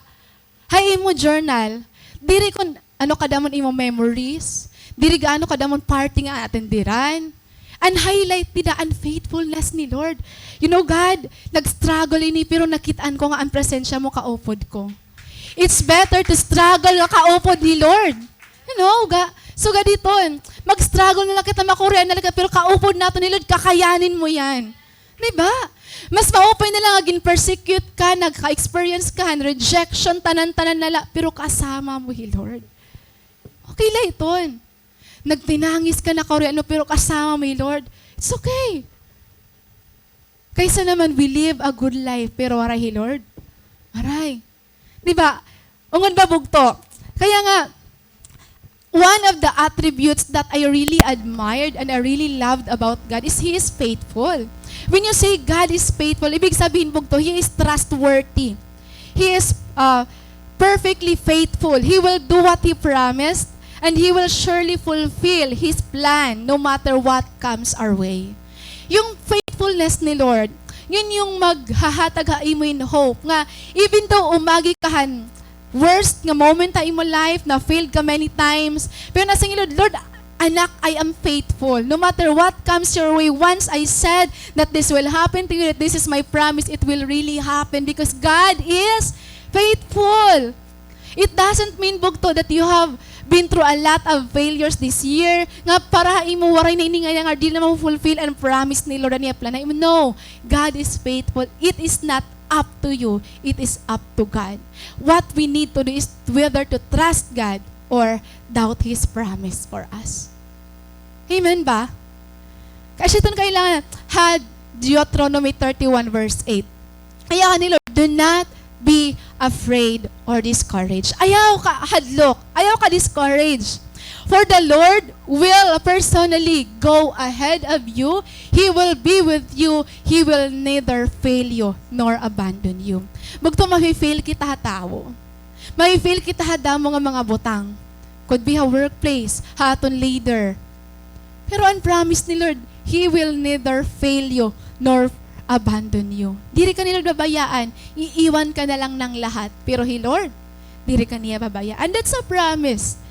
ha imo journal, diri kun ano kadamo an imo memories, diri gaano kadamo an party nga atenderan. An highlight dida an faithfulness ni Lord. You know, God, nag-struggle ini, pero nakit-an ko nga an presensya mo kaupod ko. It's better to struggle nga kaupod ni Lord. You know, ga, sugad hiton, mag-struggle na la kita, makurian na la kita, pero kaupod naton ni Lord, kakayanin mo yan. Di ba? Mas maupay na la nga gin-persecute ka, nagka-experience ka han rejection, tanan-tanan na la, pero kasama mo hi Lord. Okay la iton. Nagtinangis ka, nakauray ano, pero kasama mo hi Lord. It's okay. Kaysa naman we live a good life, pero waray hi Lord. Waray. Di ba? Ungod ba bugto? Kaya nga, one of the attributes that I really admired and I really loved about God is He is faithful. When you say God is faithful, ibig sabihin bugto, He is trustworthy. He is, uh, perfectly faithful. He will do what He promised, and He will surely fulfill His plan no matter what comes our way. Yung faithfulness ni Lord, yun yung maghahatag ha imo hin hope nga even though umagi ka han worst nga moment ha imo life, na-failed ka many times, pero nasiring hi Lord, Lord, anak, I am faithful. No matter what comes your way, once I said that this will happen to you, that this is my promise, it will really happen because God is faithful. It doesn't mean, bugto, that you have been through a lot of failures this year, nga para ha imo waray na ini ngada nga diri na ma-fulfill an promise ni Lord, an iya plan ha imo. No, God is faithful. It is not up to you. It is up to God. What we need to do is whether to trust God or doubt His promise for us. Amen ba? Kay asya iton kailangan ha Deuteronomy thirty-one verse eight. Ayaw ni Lord, do not be afraid or discouraged. Ayaw ka hadlok, ayaw ka discourage. For the Lord will personally go ahead of you. He will be with you. He will neither fail you nor abandon you. Bugto, mafe-fail kita ha tawo. Mafe-fail kita ha damo nga mga butang. Could be ha workplace, ha aton leader. Pero an promise ni Lord, He will neither fail you nor abandon you. Diri ka ni Lord babayaan, iiwan ka na lang ng lahat. Pero hi Lord, diri ka niya babayaan. That's a promise.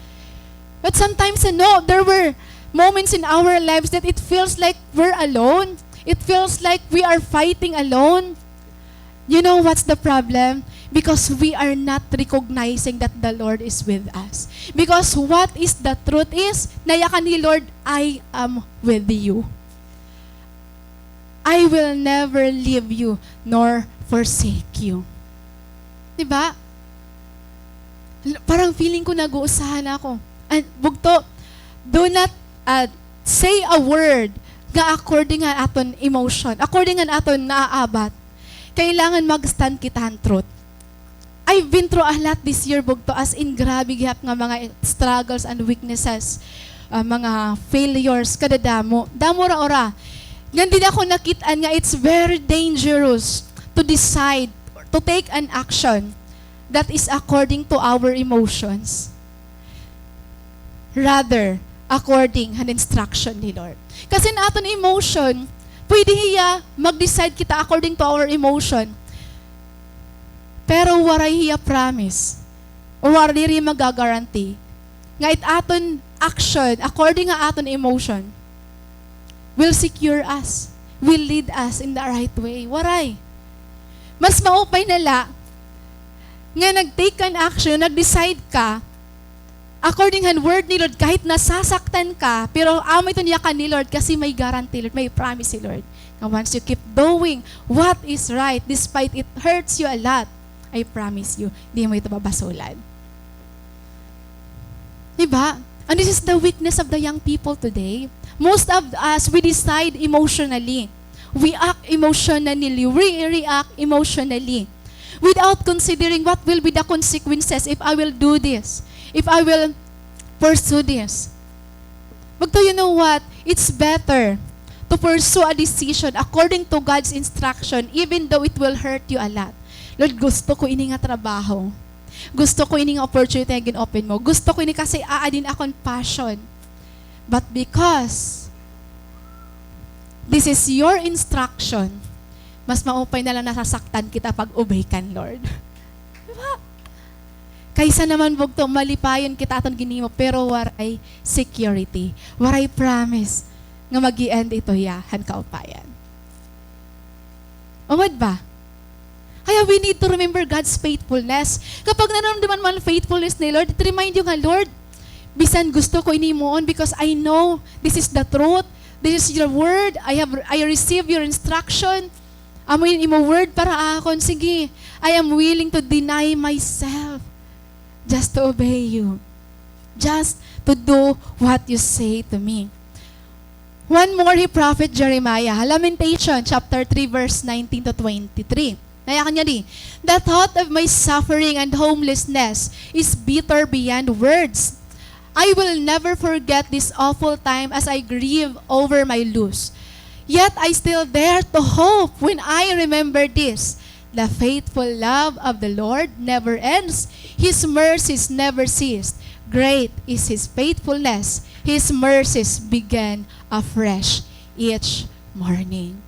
But sometimes, ano, there were moments in our lives that it feels like we're alone. It feels like we are fighting alone. You know what's the problem? Because we are not recognizing that the Lord is with us. Because what is the truth is, nayakan hi Lord, "I am with you. I will never leave you nor forsake you." Di ba? L-, parang feeling ko nag-uusahan ako. And, bugto, do not, uh, say a word nga according han aton emotion, according han aton naaabat. Kailangan mag-stand kita han truth. I've been through a lot this year, bugto, as in, grabe gihap nga mga struggles and weaknesses, ah, mga failures, kadadamo. Damo ra ora. Ngan dida ko nakit-an nga it's very dangerous to decide, to take an action that is according to our emotions. Rather, according han instruction ni Lord. Kasi an aton emotion, pwede hiya mag-decide kita according to our emotion. Pero waray hiya promise. O waray diri maga-guarantee nga it aton action, according ha aton emotion, will secure us, will lead us in the right way. Waray. Mas maupay na la nga nag-take ka hin action, nag-decide ka, according han word ni Lord, kahit nasasaktan ka, pero amo iton yakan ni Lord kasi may guarantee, Lord, may promise si Lord. Nga once you keep doing what is right, despite it hurts you a lot, I promise you, di mo ito babasulan. Di ba? And this is the weakness of the young people today. Most of us, we decide emotionally. We act emotionally. We react emotionally. Without considering what will be the consequences if I will do this, if I will pursue this. But do you know what? It's better to pursue a decision according to God's instruction, even though it will hurt you a lot. Lord, gusto ko ini nga trabaho. Gusto ko ini nga opportunity nga gin-open mo. Gusto ko ini kasi aadi hin akon passion. But because this is your instruction, mas maupay na la nasasaktan kita pag-obey kan Lord. Di ba? Kaysa naman bugto, malipayon kita aton ginhimo, pero waray security, waray promise nga mag-i-end ito hiya han kaupayan. Ungod ba? Kaya we need to remember God's faithfulness. Kapag nararamdaman mo an faithfulness ni Lord, it remind you nga, "Lord, bisan gusto ko ini himuon because I know this is the truth. This is your word. I have, I receive your instruction. Amo ini imo word para akon. Sige, I am willing to deny myself just to obey you. Just to do what you say to me." One more hi Prophet Jeremiah, Lamentation chapter three, verse nineteen to twenty-three. Nayakan niya di, "The thought of my suffering and homelessness is bitter beyond words. I will never forget this awful time as I grieve over my loss. Yet I still dare to hope when I remember this. The faithful love of the Lord never ends. His mercies never cease. Great is His faithfulness. His mercies begin afresh each morning."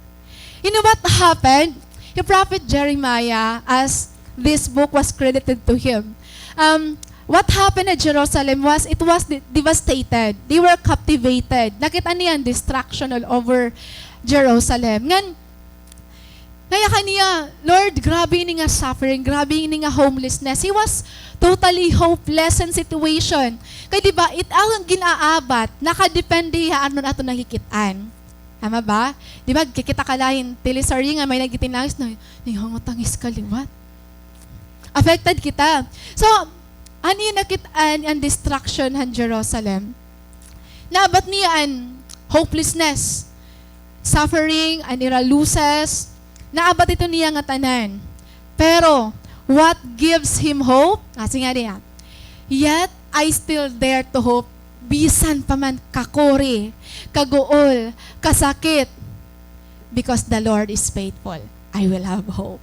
You know what happened? The prophet Jeremiah, as this book was credited to him, um, what happened at Jerusalem was, it was de-, devastated. They were captivated. Nakita niya an destruction all over Jerusalem. Ngan, nayakan niya, "Lord, grabe ini nga suffering, grabe ini nga homelessness." He was totally hopeless in situation. Kay di ba, it ang gin-aabat, nakadepende ha ano aton nakikit-an. Tama ba? Di ba, kikita ka la hin teleserye nga may nagtitinangis na, nahangotangis ka liwat. Affected kita. So, ano it nakit-an, an destruction han Jerusalem? Naabat niya an hopelessness, suffering, an ira losses. Naabat ito niya ngatanan. Pero, what gives him hope? Ah, sige nga diyan. "Yet, I still dare to hope, bisan pa man kakuri, kaguol, kasakit, because the Lord is faithful, I will have hope."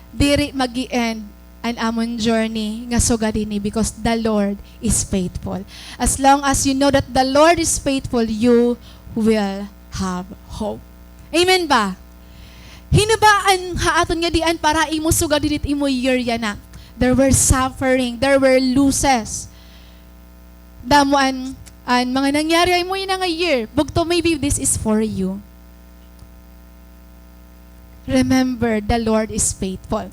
Diri mag-i-end an amon journey nga sugad hini because the Lord is faithful. As long as you know that the Lord is faithful, you will have hope. Amen ba? Hin-o ba an ha aton nga diyan para imo sugad hini it imo year yana? There were suffering, there were losses. Damo an, an mga nangyari ha imo yana nga year. Bugto, maybe this is for you. Remember, the Lord is faithful.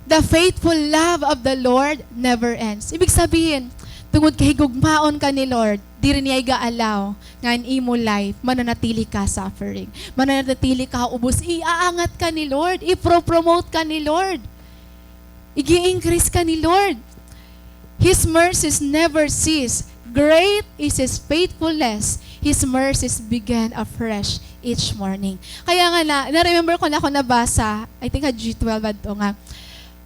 The faithful love of the Lord never ends. Ibig sabihin, tungod kay higugmaon ka ni Lord, diri niya iga-allow nga an imo life, mananatili ka suffering. Mananatili ka ubos, iaangat ka ni Lord, ipro-promote ka ni Lord. Igi-increase ka ni Lord. His mercies never cease. Great is His faithfulness. His mercies begin afresh each morning. Kaya nga na, na-remember ko na ako nabasa, I think ha G twelve adto nga,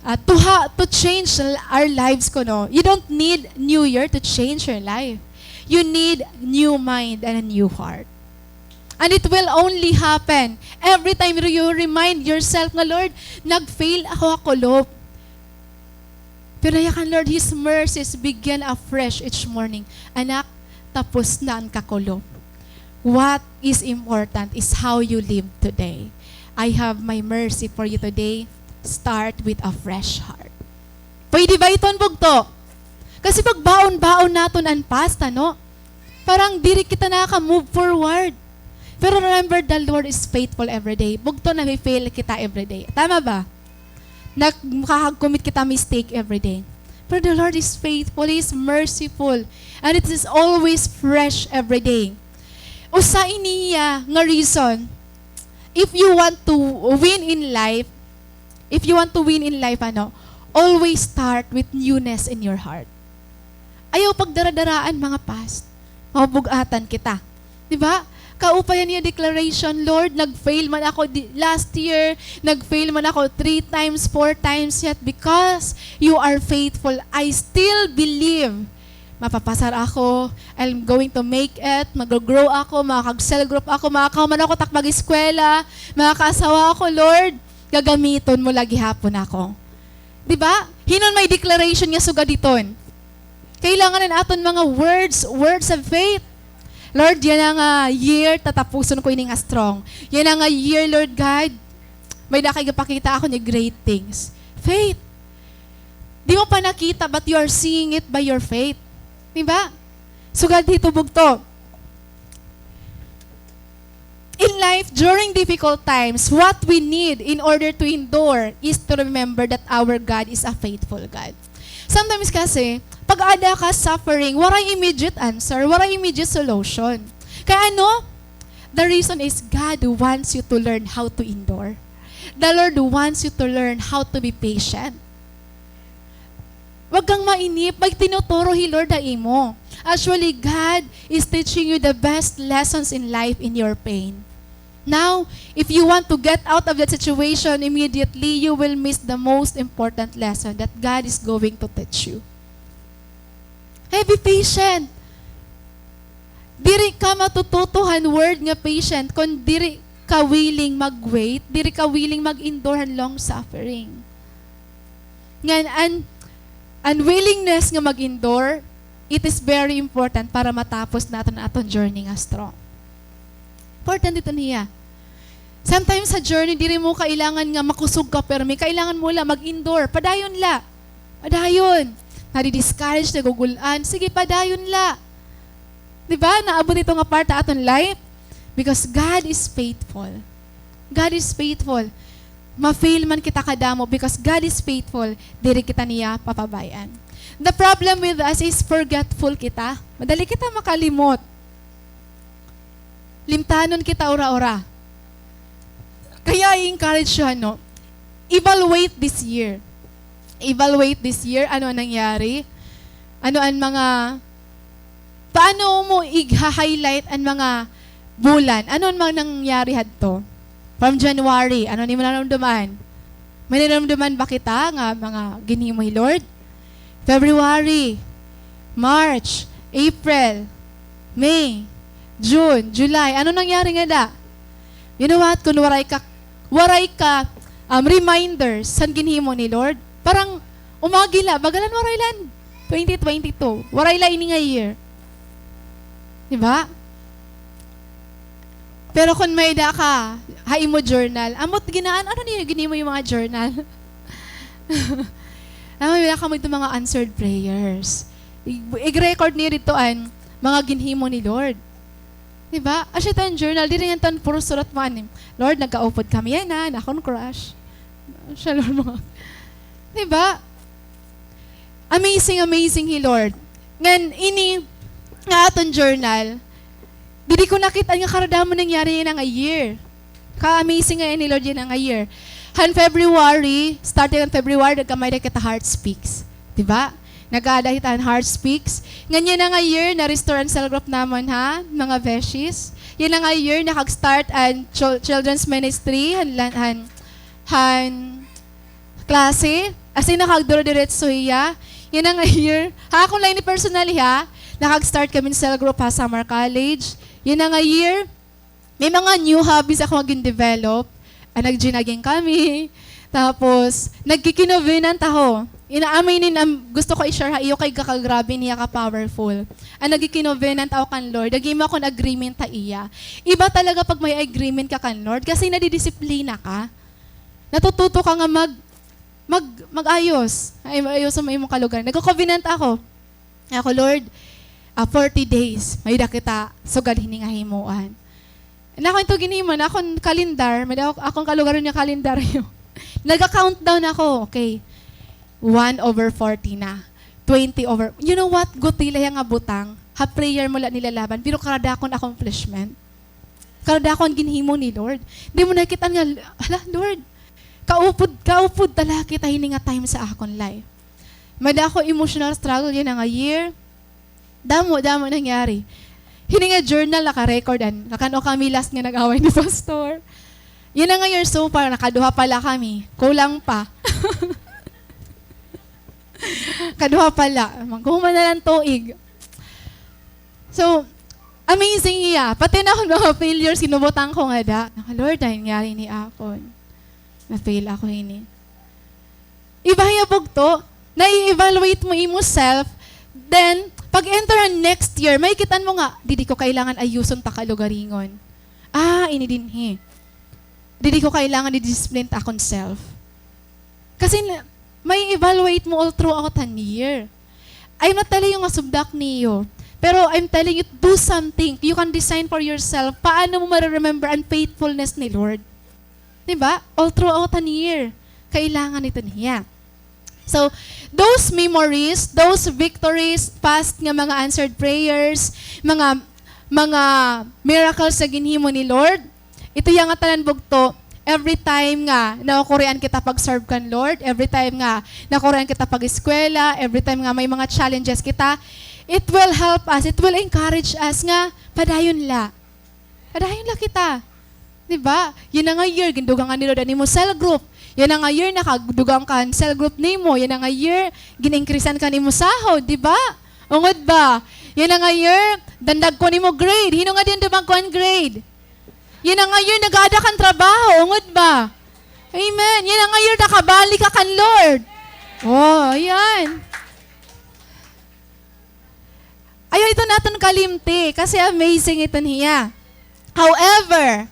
ah, to ha-, to change l-, our lives kuno, you don't need New Year to change your life. You need new mind and a new heart. And it will only happen every time you remind yourself nga, "Lord, nag-fail ako ha kulop." Pero yakan, Lord, His mercies begin afresh each morning. Anak, tapos na an kakulop. What is important is how you live today. I have my mercy for you today. Start with a fresh heart. Pwede ba iton, bugto? Kasi pagbaon-baon naton an past, ano? Parang diri kita nakaka-move forward. Pero remember, the Lord is faithful every day. Bugto, nafe-fail kita every day. Tama ba? Nag-, makakag-commit kita mistake every day. Pero the Lord is faithful, He is merciful, and it is always fresh every day. Usa ini hiya nga reason, if you want to win in life, if you want to win in life, ano, always start with newness in your heart. Ayaw pagdaradaraan mga past. Mabug-atan kita. Di ba? Kaupayan niya declaration, "Lord, nag-fail man ako di-, last year, nag-fail man ako three times, four times, yet because you are faithful, I still believe. Mapapasar ako, I'm going to make it, mag-grow ako, makakag-cell group ako, makakahuman ako tak mag-eskwela, makakaasawa ako, Lord, gagamiton mo la gihapon ako." Di ba? Hin-o an may declaration nga sugad hiton? Kailangan an aton mga words, words of faith. Lord, yana nga year, tatapuson ko ini nga strong. Yana nga year, Lord God, may-ada ka igpakita ha akon nga great things. Faith. Di mo pa nakita, but you are seeing it by your faith. Di ba? Sugad hito, bugto. In life, during difficult times, what we need in order to endure is to remember that our God is a faithful God. Sometimes kasi, pag aada ka suffering, waray immediate answer, waray immediate solution. Kay ano? The reason is God wants you to learn how to endure. The Lord wants you to learn how to be patient. Wag kang mainip, may tinuturo hi Lord ha imo. Actually, God is teaching you the best lessons in life in your pain. Now, if you want to get out of that situation immediately, you will miss the most important lesson that God is going to teach you. Hey, be patient. Diri ka matututo han word nga patient kon diri ka willing mag-wait, diri ka willing mag-endure han long suffering. Ngan an, an willingness nga mag-endure, it is very important para matapos naton an aton journey nga strong. Important ito niya. Sometimes sa journey, diri mo kailangan nga makusog ka pirmi. Kailangan mo la mag-endure. Padayon la. Padayon. Nadi-discourage, nagugul-an. Sige, padayon la. Di ba? Naabot ito nga part ha aton life. Because God is faithful. God is faithful. Ma-fail man kita kadamo, because God is faithful, diri kita niya papabay-an. The problem with us is forgetful kita. Madali kita makalimot. Limtanon kita ura-ura. Kaya I-encourage you, ano, evaluate this year. Evaluate this year, ano an nangyari? Ano an mga, paano mo igha-highlight an mga bulan? Ano an mga nangyari hadto? From January, ano an imo naramdaman? May naramdaman ba kita nga mga ginhimo hi Lord? February, March, April, May, June, July. Ano nangyari ngada? You know what? Kun waray ka, waray ka, um, reminders han ginhimo ni Lord, parang umagi la, baga la waray la twenty twenty-two. Waray la ini nga year. Di ba? Pero kun may-ada ka ha imo journal, ambot ginaan, ano niyo ginhimo yung mga journal? Ano, may-ada kamo ito mga answered prayers. I-, i-record niyo dito an mga ginhimo ni Lord. Di ba? Asya ito an journal, diri nga ito an puro surat mo, ano, "Lord, nagkaupod kami yana, an akon crush." Asya, Lord, mga, di ba? Amazing, amazing hi Lord. Ngan ini nga aton journal, diri ko nakit-an nga karadamo nangyari yana nga year. Ka-amazing nga ini, Lord, yana nga year. Han February, starting han February, nagkamay-ada kita Heart Speaks. Di ba? Nag-aada kita han Heart Speaks. Ngan yana nga year, na-restore an cell group namon, ha, mga beshies. Yana nga year, nakag-start an chil-, children's ministry, han, han, han klase. As in, nakagduro-diretso hiya. Yana nga year. Ha, akon la ini personally, ha. Nakag-start kami hin cell group ha Samar College. Yana nga year, may mga new hobbies ako nga gin-develop. Ah, nag-jogging kami. Tapos, nagki-covenant ako. Ina-, amo ini an gusto ko i-share ha iyo kay gakagrabe niya ka-powerful. An nagki-covenant ako kan Lord, naghimo ako hin agreement ha iya. Iba talaga pag may agreement ka kan Lord kasi nadidisiplina ka. Natututo ka nga mag-, mag-, mag-ayos. Ay, ayos sa imong kalugaringon. Nagko-covenant ako. Ako, "Lord, ah, forty days, may-ada kita sugad hini nga himuan." An akon ito ginhimo, an akon kalendar, may-ada ak-, akon kalugaringon nga kalendaryo. Naga-countdown ako, okay. One over forty na. Twenty over. You know what? Gutiay la hiya nga butang. Ha prayer mo la nilalaban, pero karadakon accomplishment. Karadakon ginhimo ni Lord. Diri mo nakit-an nga, "Hala, Lord, kaupod, kaupod talaga kita hini nga time sa akon life." May-ada ako emotional struggle yana nga year. Damo, damo nangyari. Hini nga journal, naka-record an. Nakan-o kami last nga nag-away ni Pastor. Yana nga year so far, nakaduha pa la kami. Kulang pa. Kaduha pa la. Maghuman na la hin tuig. So, amazing hiya. Pati an akon mga failures, ginbutang ko ngada. Lord, ano nangyari hini akon? Na-fail ako hini. Iba hiya bugto, na-evaluate mo imo self, then, pag-enter han next year, makikit-an mo nga, didi ko kailangan ayuson pa kalugaringon. Ah, ini dinhi. Didi ko kailangan i-discipline ta akon self. Kasi na, ma-evaluate mo all throughout an year. I'm not telling you nga subdak niyo. Pero I'm telling you, do something. You can design for yourself. Paano mo mare-remember an faithfulness ni Lord? Di ba? All throughout an year, kailangan ito niya. So, those memories, those victories, past nga mga answered prayers, mga, mga miracles nga ginhimo ni Lord, ito hiya nga tanan bugto, every time nga naukurian kita pag-serve kan Lord, every time nga naukurian kita pag-eskwela, every time nga may mga challenges kita, it will help us, it will encourage us nga padayon la. Padayon la kita. Di ba? Yana nga year, gindugangan ni Lord an imo cell group. Yana nga year, nakadugang ka han cell group nimo. Yana nga year, gin-increasean ka han imo sahod, di ba? Ungod ba? Yana nga year, dandagko an imo grade. Hin-o ngadi an dumagko an grade? Yana nga year, nag-aada ka han trabaho. Ungod ba? Amen. Yana nga year, nakabalik ka kan Lord. Oh, ayan. Ayaw ito naton kalimti, kasi amazing ito niya. However,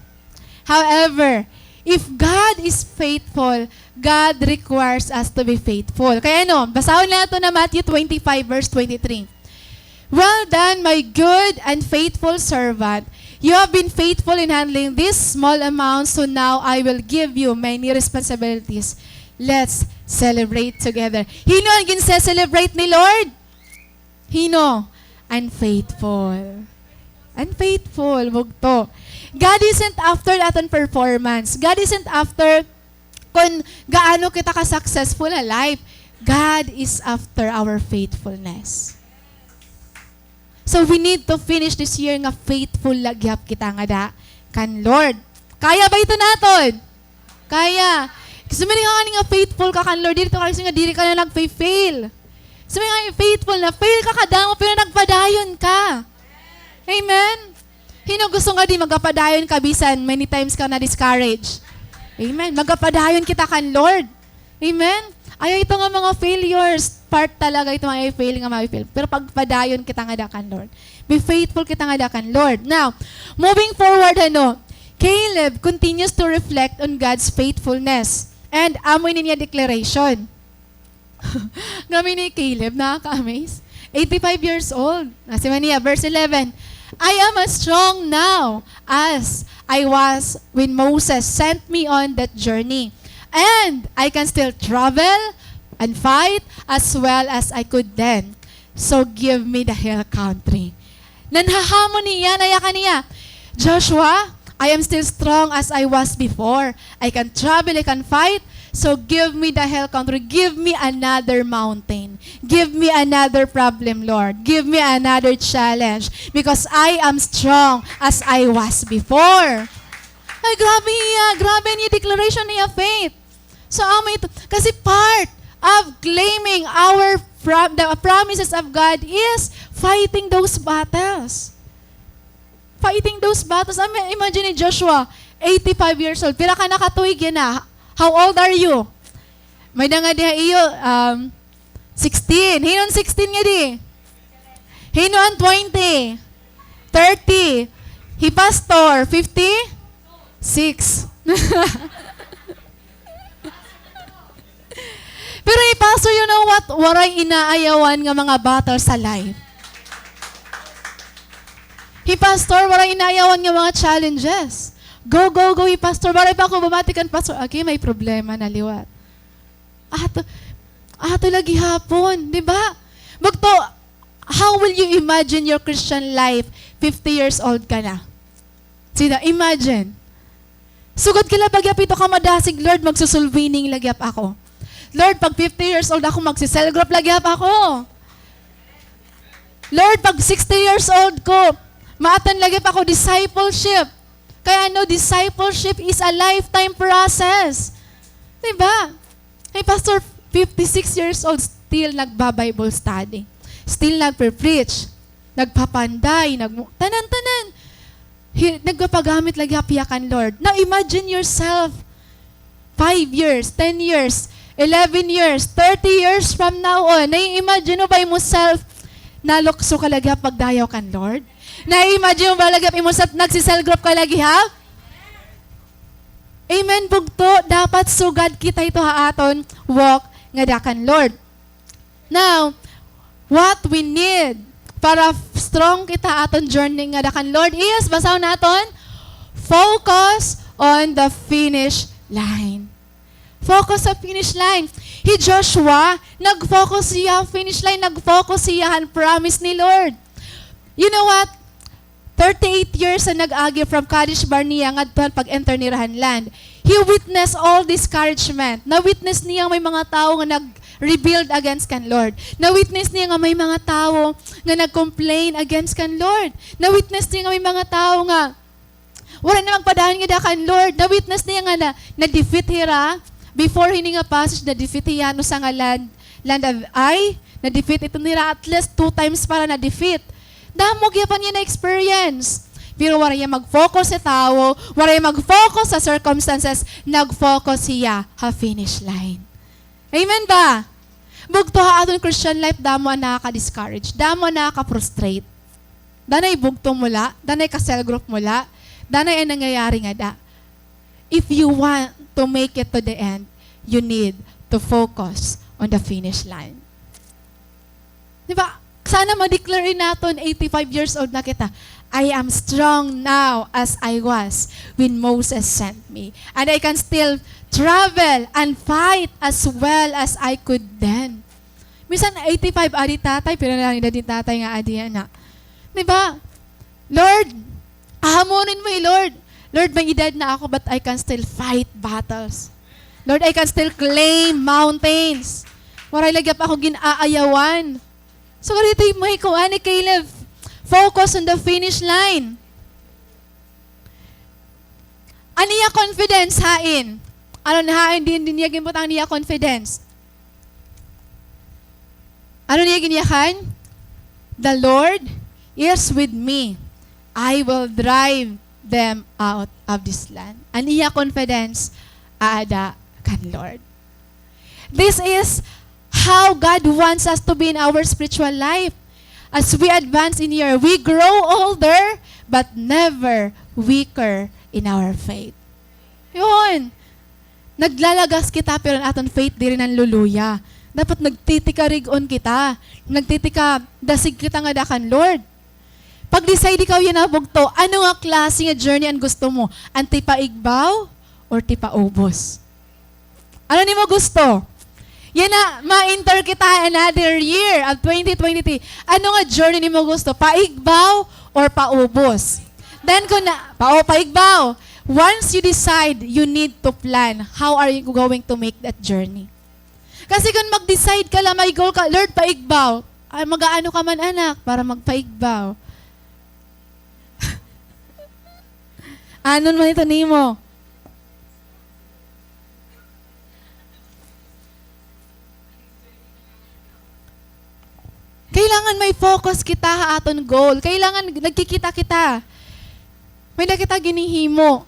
however, if God is faithful, God requires us to be faithful. Kaya ano, basahon naton an Matthew twenty-five, verse twenty-three. "Well done, my good and faithful servant. You have been faithful in handling this small amount, so now I will give you many responsibilities." Let's celebrate together. Hin-o an ginse-celebrate ni Lord? Hin-o? An faithful. An faithful, bugto. God isn't after aton performance. God isn't after kon gaano kita ka-successful ha life. God is after our faithfulness. So we need to finish this year nga faithful la gihap kita ngada kan Lord. Kaya ba ito naton? Kaya. Gusto mo nga, nga faithful ka kan Lord, diri to kasi nga diri ka na nagfe-fail. Gusto mo nga faithful na, fail ka kadamo, pero nagpadayon ka. Amen? Hin-o gusto nga di magapadayon ka bisan many times ka na-discourage? Amen. Magapadayon kita kan Lord. Amen? Ayaw ito nga mga failures. Part talaga ito nga i-fail nga ma-fail. Pero pagpadayon kita ngada kan Lord. Be faithful kita ngada kan Lord. Now, moving forward, ano, Caleb continues to reflect on God's faithfulness. And amo ini niya declaration. Grabe ni Caleb, nakaka-amaze. Eighty-five years old. Nasiring man niya, verse eleven, "I am as strong now as I was when Moses sent me on that journey. And I can still travel and fight as well as I could then. So give me the hill country." Nanhahamon niya, nayakan niya, "Joshua, I am still strong as I was before. I can travel, I can fight. So give me the hill country. Give me another mountain. Give me another problem, Lord. Give me another challenge. Because I am strong as I was before." Ay, grabe hiya. Grabe niya declaration niya faith. So, amo ito. Kasi part of claiming our pro-, the promises of God is fighting those battles. Fighting those battles. Ama-, imagine ni Joshua, eighty-five years old. Pira ka na ka tuig yana? How old are you? May-ada nga diha iyo, um, sixteen. Hin-o an sixteen ngadi? Hin-o an twenty? Thirty. Hi Pastor, fifty-six. Pero hi Pastor, you know what? Waray inaayawan nga mga battle sa life. Hi Pastor, waray inaayawan nga mga challenges. Go, go, go, hi Pastor. Waray pa ako bumati kan Pastor. Okay, may problema na liwat. Ato, ato la gihapon, di ba? Bugto, how will you imagine your Christian life fifty years old ka na? Sino, imagine. Sugad ka la pa gihap ito ka madasig, Lord, magsusulwining la gihap ako. Lord, pag fifty years old ako, magsi-cell group la gihap ako. Lord, pag sixty years old ko, ma-attend la gihap ako discipleship. Kay ano, discipleship is a lifetime process. Di ba? Hi Pastor, fifty-six years old, still nagba-Bible study. Still nagpe-preach. Nagpapanday, nag-, tanan-tanan. Hi-, nagpapagamit la gihap hiya kan Lord. Now imagine yourself, five years, ten years, eleven years, thirty years from now on. Nai-imagine mo ba imo self, nalukso ka la gihap pagdayaw kan Lord? Nai-imagine mo ba la gihap imo self, nagsi-cell group ka la gihap? Amen, bugto. Dapat sugad kita ito ha aton walk ngada kan Lord. Now, what we need para f-, strong kita aton journey ngada kan Lord is, basahon naton, focus on the finish line. Focus sa finish line. Hi Joshua, nag-focus hiya finish line, nag-focus hiya han promise ni Lord. You know what? Thirty-eight years an nag-agi from Kadesh Barnea ngadto han pag-enter nira han land. He witnessed all discouragement. Na-witness niya may mga tawo nga nag-rebelled against kan Lord. Na-witness niya nga may mga tawo nga nag-complain against kan Lord. Na-witness niya nga may mga tawo nga wala na magpadayon ngada kan Lord. Na-witness niya nga na, na-defeat hira. Before hini nga passage, na-defeat hiya han usa nga land, land of Ai. Na-defeat ito nira at least two times para na-defeat. Damo gihapon niya na-experience. Pero waray hiya mag-focus ha tawo, waray hiya mag-focus ha circumstances, nag-focus hiya ha finish line. Amen ba? Bugto ha aton Christian life, damo an nakaka-discourage, damo an nakaka-frustrate. Danay bugto mo la, danay ka-cell group mo la, danay an nangyayari ngada. If you want to make it to the end, you need to focus on the finish line. Di ba? Sana ma-declare naton, eighty-five years old na kita, "I am strong now as I was when Moses sent me. And I can still travel and fight as well as I could then." Minsan eighty-five adi tatay, pero na lang edad ni tatay nga adi yana. Di ba? Lord, ahamonon mo hi Lord. Lord, may edad na ako, but I can still fight battles. Lord, I can still claim mountains. Waray la gihap ako gin-aayawan. So, ganito yung mga kuan ni Caleb. Focus on the finish line. An iya confidence, hain? Ano na hain, din, din niya ginbutang niya confidence? Ano niya ginyakan? "The Lord is with me. I will drive them out of this land." An iya confidence, aada kan Lord. This is how God wants us to be in our spiritual life. As we advance in year, we grow older, but never weaker in our faith. Yun. Naglalagas kita, pero an aton faith diri nanluluya. Dapat nagtitikarig-on kita. Nagtitikadasig kita ngada kan Lord. Pag-decide ikaw yana, bugto, ano nga klase nga journey an gusto mo? An tipaigbaw or tipaubos? Ano nimo gusto? Yana, ma-enter kita another year of twenty twenty-three. Ano nga journey nimo gusto? Paigbaw or paubos? Then kung na, pa, o, paigbaw. Once you decide, you need to plan. How are you going to make that journey? Kasi kung mag-decide ka la, may goal ka, "Lord, paigbaw." Ay, mag-aano ka man, anak, para magpaigbaw? Anon man ito nimo? Kailangan may focus kita ha aton goal. Kailangan nagkikita kita. May-ada kita ginhihimo.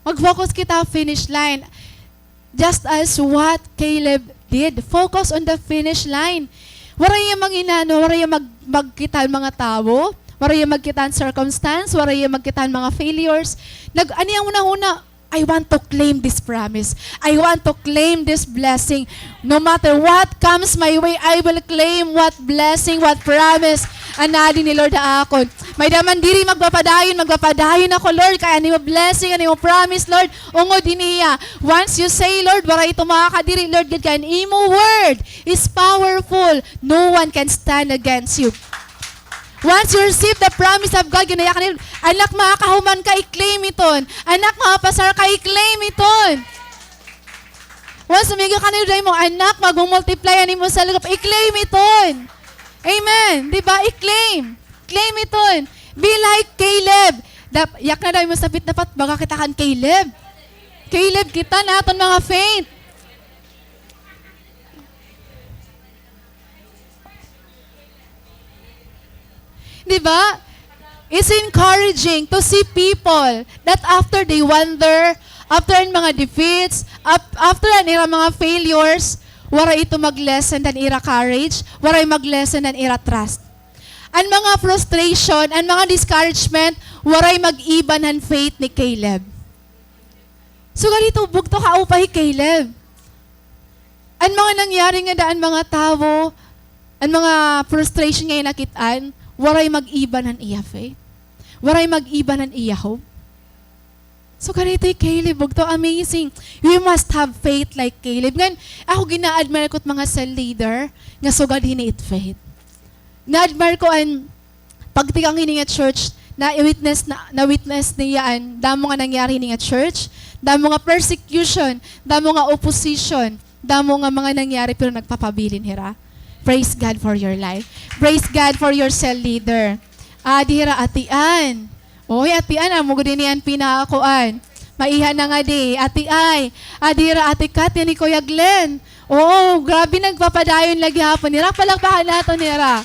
Mag-focus kita ha finish line. Just as what Caleb did. Focus on the finish line. Waray hiya manginano, waray hiya mag-, magkita han mga tawo, waray hiya magkita han circumstance, waray hiya magkita han mga failures. Nag-, an iya hunahuna, "I want to claim this promise. I want to claim this blessing. No matter what comes my way, I will claim what blessing, what promise an adi ni Lord ha akon." May-ada man diri magpapadayon, magpapadayon ako, Lord, kay an imo blessing, an imo promise, Lord, ungod ini hiya. Once you say, Lord, waray ito makakadiri, Lord, gad kay an imo word is powerful. No one can stand against you. Once you receive the promise of God, ginayakan ni Lord, anak, makakahuman ka, i-claim iton. Anak, makapasar ka, i-claim iton. Once umigo ka ni Lord, mo, anak, magmumultiply an imo cell group, i-claim iton. Amen. Di ba? I-claim. Claim iton. Be like Caleb. Dap-, yakna daw imo sapit, dapat baga kita kan Caleb. Caleb kita han aton mga faith. Di ba? It's encouraging to see people that after they wander, after an mga defeats, ap-, after an ira mga failures, waray ito mag-lessen han ira courage, waray mag-lessen han ira trust. An mga frustration, an mga discouragement, waray mag-iban han faith ni Caleb. Sugad hito, bugto, kaupay hi Caleb. An mga nangyari nga daan mga tawo, an mga frustration nga iya nakit-an, waray mag-iban han iya faith. Waray mag-iban han iya hope. Sugad hito hi Caleb, bugto, amazing. We must have faith like Caleb. Ngan, ako gina-admire ko it mga cell leader nga sugad hini it faith. Na-admire ko an pagtikang hini nga church, na-witness, na, na-witness niya an damo nga nangyari hini nga church, damo nga persecution, damo nga opposition, damo nga mga nangyari, pero nagpapabilin hira. Praise God for your life. Praise God for your cell leader. Adi hira, Ate Ann. Oy, Ate Ann, amo gud ini an pinakakuan. Maiha na ngadi, Ate Ai. Adi hira, Ate Kat, yan hi Kuya Glenn. Oo, grabe, nagpapadayon la gihapon hira. Palakpakan naton hira.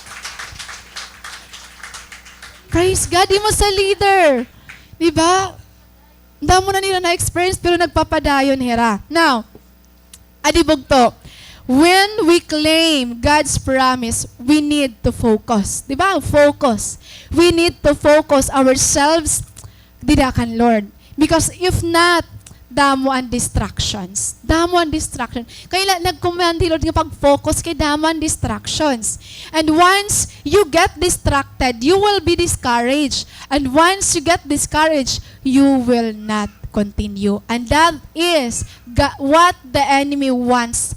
Praise God, imo cell leader. Di ba? Damo na nira na-experience, pero nagpapadayon hira. Now, adi bugto, when we claim God's promise, we need to focus. Di ba? Focus. We need to focus ourselves dida kan Lord. Because if not, damo an distractions. Damo an distraction. Kay la, nag-command hi Lord nga pag-focus kay damo an distractions. And once you get distracted, you will be discouraged. And once you get discouraged, you will not continue. And that is ga-, what the enemy wants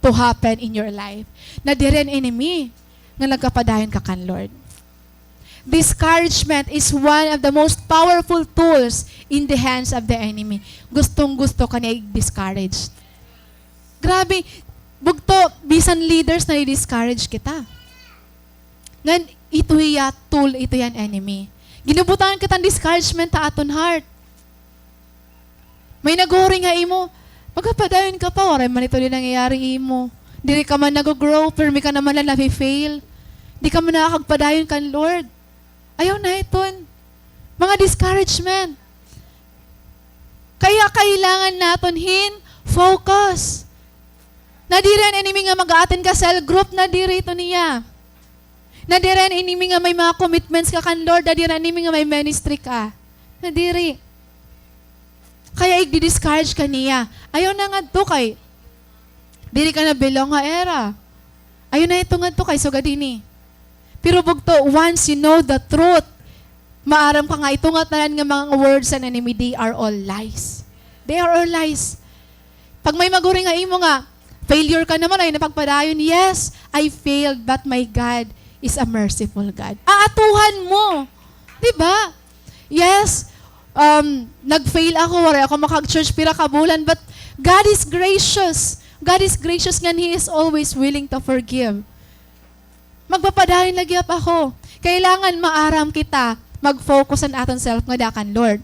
to happen in your life. Na diri an enemy nga nagpapadayon ka kan Lord. Discouragement is one of the most powerful tools in the hands of the enemy. Gustong-gusto ka niya i-discourage. Grabe, bugto, bisan leaders nadi-discourage kita. Ngan, ito hiya tool, ito hiya an enemy. Ginbubutangan kita han discouragement ha aton heart. May naghuhuring ha imo, magpapadayon ka pa, waray man ito diri nangyayari ha imo. Diri ka man nag-grow, pirmi ka naman la nafe-fail. Di ka man nakakagpadayon kan Lord. Ayaw na iton. Mga discouragement. Kaya kailangan naton hin focus. Na diri an enemy nga mag-a-attend ka cell group, na diri ito niya. Na diri an enemy nga may mga commitments ka kan Lord, na diri an enemy nga may ministry ka. Na diri. Kaya igdi-discourage ka niya. Ayaw na ngadto kay diri ka na belong ha ira. Ayaw na ito ngadto kay sugad hini. Pero bugto, once you know the truth, maaram ka nga ito ngatanan nga mga words han enemy, they are all lies. They are all lies. Pag may maghuring ha imo nga, failure ka naman, ayaw na pagpadayon. Yes, I failed, but my God is a merciful God. Aatuhan mo. Di ba? Yes, um, nag-fail ako, waray ako makag-church pira ka bulan, but God is gracious. God is gracious ngan He is always willing to forgive. Magpapadayon la gihap ako. Kailangan maaram kita mag-focus an aton self ngada kan Lord.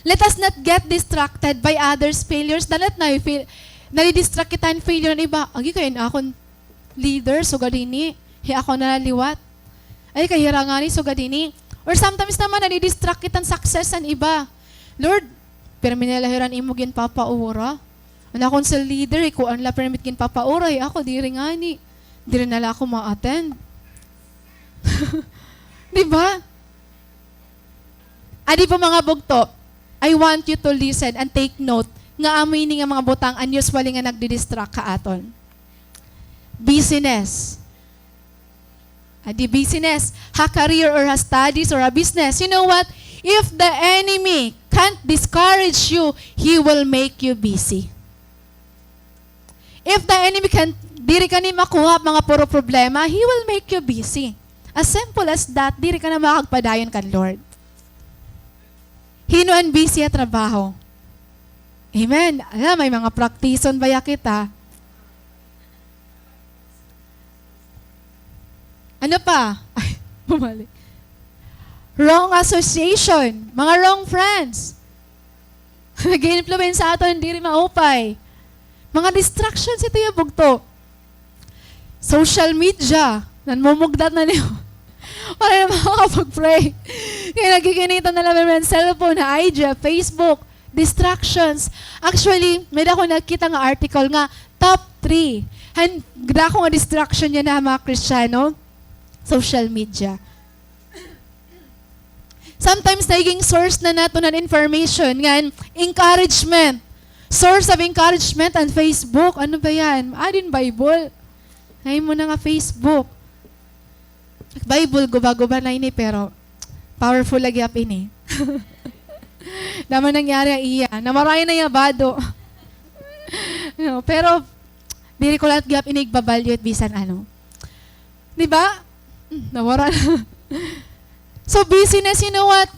Let us not get distracted by others' failures. Dalat na, fail, nadi-distract kita han failure han iba. Agi kay an akon leader, sugad hini. Hi ako na liwat. Ay, kay hira ngani, sugad hini. Or sometimes naman, nadi-distract kita han success han iba. Lord, pirmi na la hira an imo ginpapaura. An akon cell leader, hi kuan la pirmi it ginpapaura, hi ako, diri ngani. Diri na la ako ma-attend. Di ba? Adi pa, mga bugto, I want you to listen and take note nga amo ini nga mga butang an usually nga nagdi-distract ha aton. Busyness. Adi business, ha career or ha studies or ha business. You know what? If the enemy can't discourage you, he will make you busy. If the enemy can, diri ka ni makuha mga puro problema, he will make you busy. As simple as that, diri ka na makagpadayon kan Lord. Hin-o an busy ha trabaho? Amen. Ala, may mga praktison baya kita. Ano pa? Ay, bumalik. Wrong association. Mga wrong friends. Nag-i-influence sa aton diri maupay. Mga distractions ito ya bugto. Social media. Nanmumugdat na niyo. Wala na makakapag-pray. Kaya nagkikinitan na la man cellphone, ha I G, ha Facebook. Distractions. Actually, may-ada ako nakita nga article nga top three han dako nga distraction yana ha mga Kristiyano, social media. Sometimes, nagiging source na naton han information ngan encouragement. Source of encouragement an Facebook. Ano ba yan? Adi hin Bible. Nahimo na nga Facebook. Bible, guba-guba na ini, pero powerful la gihap ini. Damo nangyari ha iya. Nawaray na iya bado. No, pero diri ko la gihap ini igbabalyo it bisan ano. Di ba? Hmm, nawara na. So, busyness, you know what?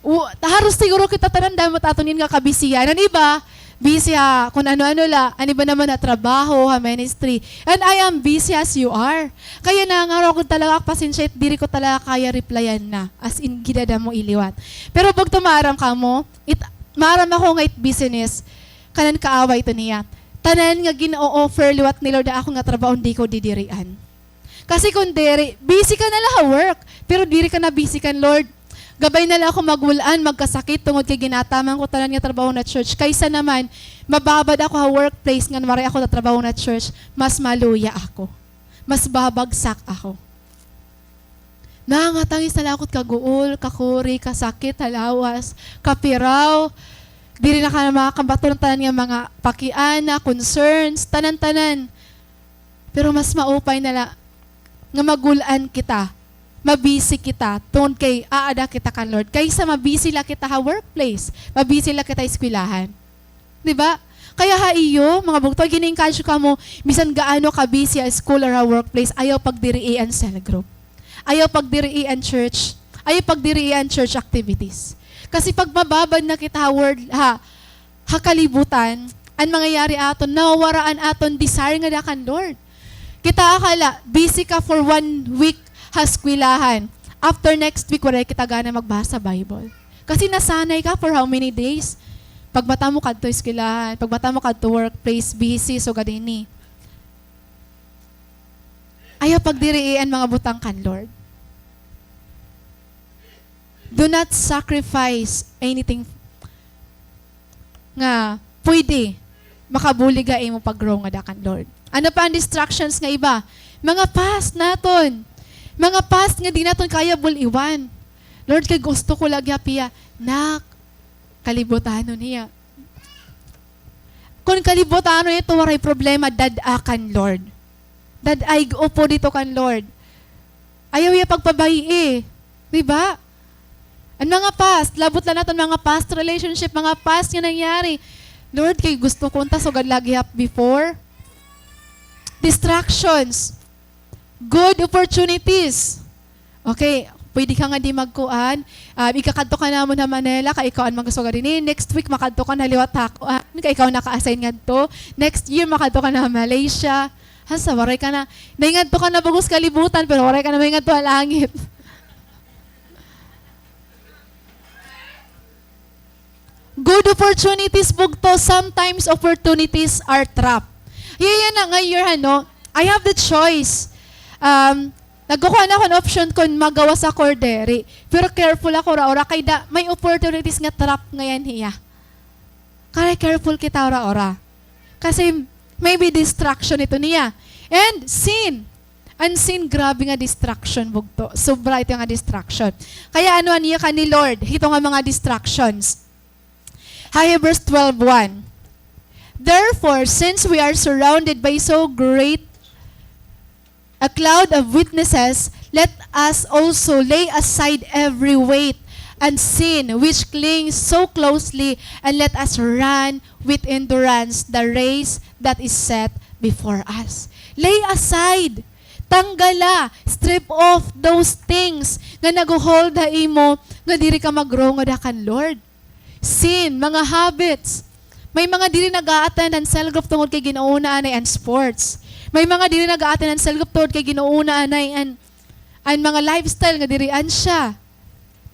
W-, haros siguro kita tanan damo it aton ini nga kabisihan. An iba, busy ha kun ano-ano la. An iba naman ha trabaho, ha ministry. And I am busy as you are. Kaya nangangaro ako talaga ak pasensya, diri ko talaga kaya replyan na. As in, gidadamo iliwat. Pero bugto maaram kamo, it, maaram ako nga it busyness, kanan kaaway ito niya. Tanan nga gin-o-offer liwat ni Lord ha akon nga trabaho, diri ko didirian. Kasi kun diri, busy ka na la ha work, pero diri ka na busy kan Lord. Gabay na la ako magul-an, magkasakit, tungod kay ginataman ko tanan nga trabaho na church. Kaysa naman, mababad ako ha workplace, ngan waray ako ha trabaho na church, mas maluya ako. Mas babagsak ako. Nangatangis na la ako it kaguol, kakuri, kasakit ha lawas, kapiraw. Diri na ka na makakambaton tanan nga mga pakiana, concerns, tanan-tanan. Pero mas maupay na la nga magul-an kita, mabisi kita, tungod kay aada kita kan Lord, kaysa mabisi la kita ha workplace, mabisi la kita ha eskwelahan. Di ba? Kaya ha iyo, mga bugto, gini-encourage ko kamo, bisan gaano ka busy ha school or ha workplace, ayaw pagdirii an cell group. Ayaw pagdirii an church. Ayaw pagdirii an church activities. Kasi pag mababad na kita ha world, ha, ha kalibutan, an mangyayari aton, nawawara an aton desire ngada kan Lord. Kita akala, busy ka for one week ha eskwelahan. After next week, waray kita gana magbasa Bible. Kasi nasanay ka for how many days? Pagmata mo kadto eskwelahan, pagmata mo kadto workplace, busy, sugad ini. Ayaw pagdirii an mga butang kan Lord. Do not sacrifice anything nga pwede makabulig ha imo pag-grow ngada kan Lord. Ano pa an distractions nga iba? Mga past naton. Mga past nga di naton kaya bul-iwan. Lord, kay gusto ko la gihap hiya. Nak, kalibutanon hiya. Kon kalibutanon ito, waray problema, dad-a kan Lord. Dad-a, ig-upod ito kan Lord. Ayaw hiya pagpabayii. Di ba? An mga past, labot la naton mga past relationship, mga past nga nangyari. Lord, kay gusto ko unta sugad la gihap before. Distractions. Good opportunities. Okay, pwede ka nga di magkuan. Ah, ikakadto ka namon ha Manila, kay ikaw an magsugad hini. Next week, makadto ka na liwat ha kuan, kay ikaw naka-assign ngadto. Next year, makadto ka na ha Malaysia. Hasta, waray ka na. Nahingadto ka na bug-os kalibutan, pero waray ka na mahingadto ha langit. Good opportunities, bugto. Sometimes opportunities are trap. Yaya na nga year, ano, I have the choice. Um, nagkukuha na ako ng option kon magawas ako or diri. Pero careful ako ura-ura kay da, may opportunities nga trap ngayan hiya. Kaya careful kita ura-ura. Kasi maybe distraction ito niya. And sin. An sin, grabe nga distraction, bugto. Sobra ito nga distraction. Kaya ano an iya ka ni Lord? Hito nga mga distractions. Ha Hebrews twelve one. Therefore, since we are surrounded by so great a cloud of witnesses, Let us also lay aside every weight and sin which clings so closely, and let us run with endurance the race that is set before us. Lay aside. Tanggala. Strip off those things nga nagho-hold ha imo nga diri ka mag-grow ngada kan Lord. Sin, mga habits. May mga diri nag-a-attend han cell group tungod kay gin-uuna anay an sports. May mga diri nag-a-attend han cell group tungod kay gin-uuna anay an, an mga lifestyle nga diri ansya.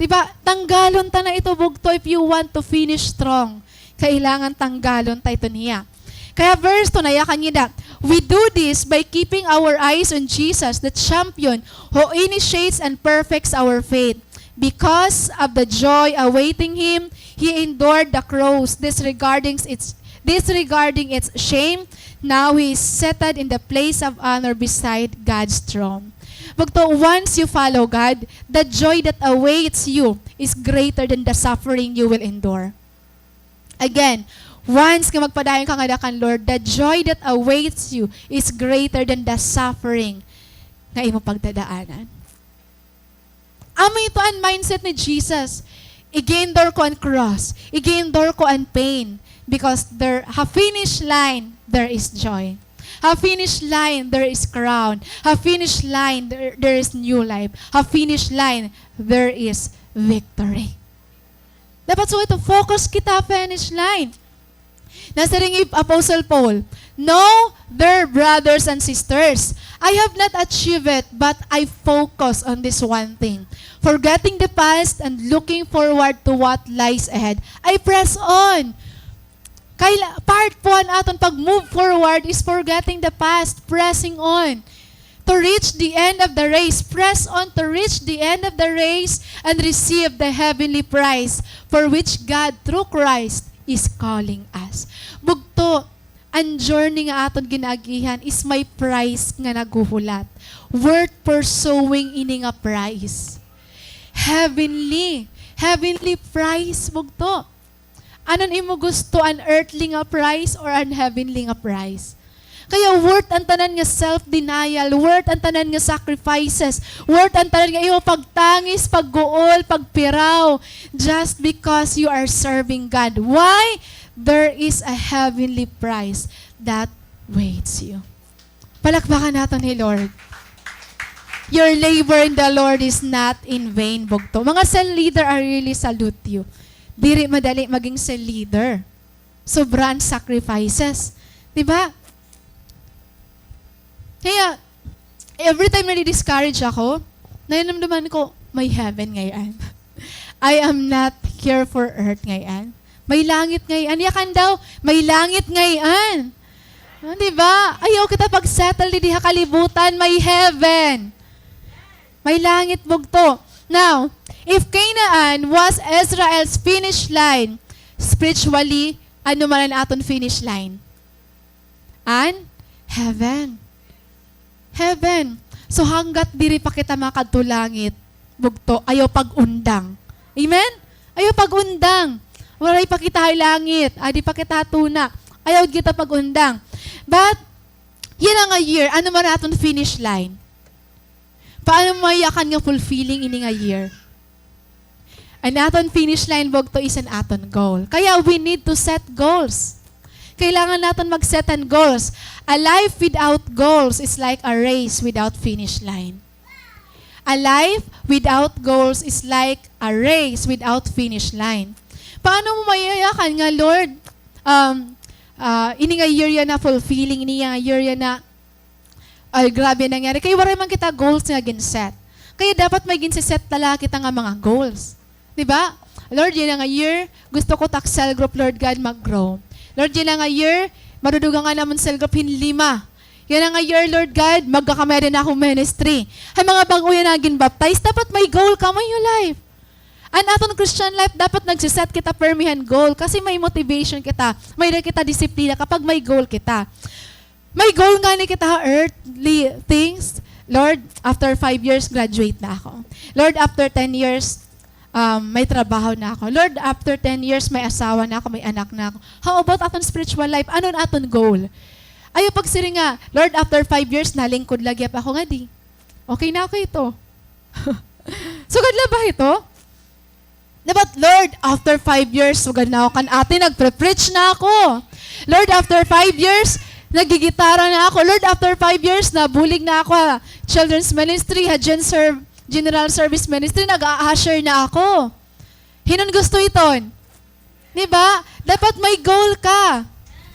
Di ba? Tanggalon ta na ito, bugto, if you want to finish strong. Kailangan tanggalon ta ito niya. Kaya verse two, nayakan niya da, "We do this by keeping our eyes on Jesus, the champion who initiates and perfects our faith. Because of the joy awaiting him, he endured the cross, disregarding its, disregarding its shame. Now he is seated in the place of honor beside God's throne." Bugto, once you follow God, the joy that awaits you is greater than the suffering you will endure. Again, once nga magpadayon ka ngada kan Lord, the joy that awaits you is greater than the suffering nga imo pagdadaanan. Amo ito an mindset ni Jesus. Ig-endure ko an cross. Ig-endure ko an pain. Because there, ha finish line, there is joy. Ha finish line, there is crown. Ha finish line, there, there is new life. Ha finish line, there is victory. Dapat so ito, focus kita finish line. Nasiring hi Apostle Paul, "No, dear brothers and sisters, I have not achieved it, but I focus on this one thing, forgetting the past and looking forward to what lies ahead, I press on." Kaila-, part po an aton pag-move forward is forgetting the past, pressing on. To reach the end of the race. Press on to reach the end of the race and receive the heavenly prize for which God, through Christ, is calling us. Bugto, an journey nga aton ginaagihan is may prize nga naghuhulat. Worth pursuing ini nga prize. Heavenly. Heavenly prize, bugto. Ano an imo gusto, an earthly nga prize or an heavenly nga prize? Kaya worth an tanan nga self-denial, worth an tanan nga sacrifices, worth an tanan nga imo pagtangis, pagguol, pagpiraw, just because you are serving God. Why? There is a heavenly prize that waits you. Palakpakan naton hi Lord. Your labor in the Lord is not in vain, bugto. Mga cell leader, I really salute you. Diri madali maging cell leader. Sobra an sacrifices. Di ba? Kaya, every time nadi-discourage ako, nahinumduman ko, may heaven ngay-an. I am not here for earth ngay-an. May langit ngay-an. Yakan daw, may langit ngay-an. Ah, di ba? Ayaw kita pag-settle didi ha kalibutan, may heaven. May langit, bugto. Now, if Canaan was Israel's finish line, spiritually, ano man an aton finish line? An heaven. Heaven. So, hanggat diri pa kita makadto langit, bugto, ayaw pag-undang. Amen? Ayaw pag-undang. Waray pa kita ha langit. Adi pa kita ha tuna. Ayaw kita pag-undang. But, yana nga year, ano man aton finish line? Paano mayakan nga fulfilling ini nga year? An aton finish line, bugto, is an aton goal. Kaya we need to set goals. Kailangan naton mag-set an goals. A life without goals is like a race without finish line. A life without goals is like a race without finish line. Paano mo mayayakan nga, "Lord, um, ah, ini nga year yana fulfilling, ini nga year yana, ay, grabe an nangyari." Kay waray man kita goals nga gin-set. Kaya dapat may ginse-set talaga kita nga mga goals. Di ba? "Lord, yana nga year, gusto ko tak cell group, Lord God, mag-grow. Lord, yana nga year, madudugangan namon cell group hin lima. Yana nga year, Lord God, magkakamay din ako ministry." Hay mga bag-o yana nga gin-baptize, dapat may goal kamo in your life. An aton Christian life, dapat nagse-set kita permi han goal kasi may motivation kita, may-ada kita disiplina kapag may goal kita. May goal ngani kita ha earthly things. "Lord, after five years, graduate na ako. Lord, after ten years, um, may trabaho na ako. Lord, after ten years, may asawa na ako, may anak na ako." How about aton spiritual life? Ano an aton goal? Ayaw pagsiring nga, "Lord, after five years, nalingkod la gihap ako ngadi. Okay na ako ito." Sugad la ba ito? Dapat, "Lord, after five years, sugad na ako kan ate, nagpre-preach na ako. Lord, after five years, nagigitara na ako. Lord, after five years, nabulig na ako ha children's ministry, ha gen serv-, general service ministry, nag-a-usher na ako." Hinon gusto iton? Di ba? Dapat may goal ka.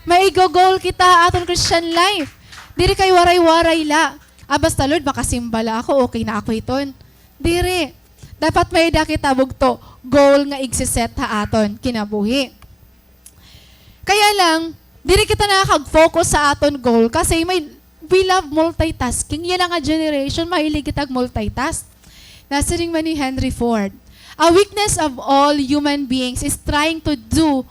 May igo-goal kita ha aton Christian life. Diri kay waray-waray la. "Ah, basta, Lord, makasimba la ako, okay na ako hiton." Diri. Dapat may-ada kita, bugto, goal nga igse-set ha aton kinabuhi. Kaya lang, diri kita nakakag-focus sa aton goal kasi may, we love multitasking. Yana nga generation, mahilig kita multitask. Nasiring man ni Henry Ford, "A weakness of all human beings is trying to do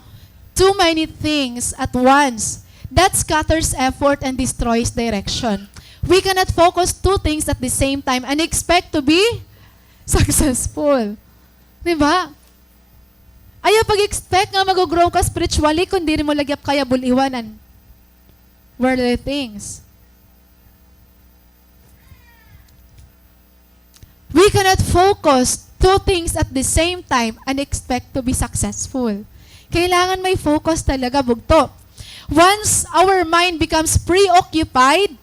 too many things at once. That scatters effort and destroys direction. We cannot focus two things at the same time and expect to be successful." Di ba? Ayaw pag-expect nga mag-grow ka spiritually kung diri mo lagi kaya bul-iwan an worldly things. We cannot focus two things at the same time and expect to be successful. Kailangan may focus talaga, bugto. Once our mind becomes preoccupied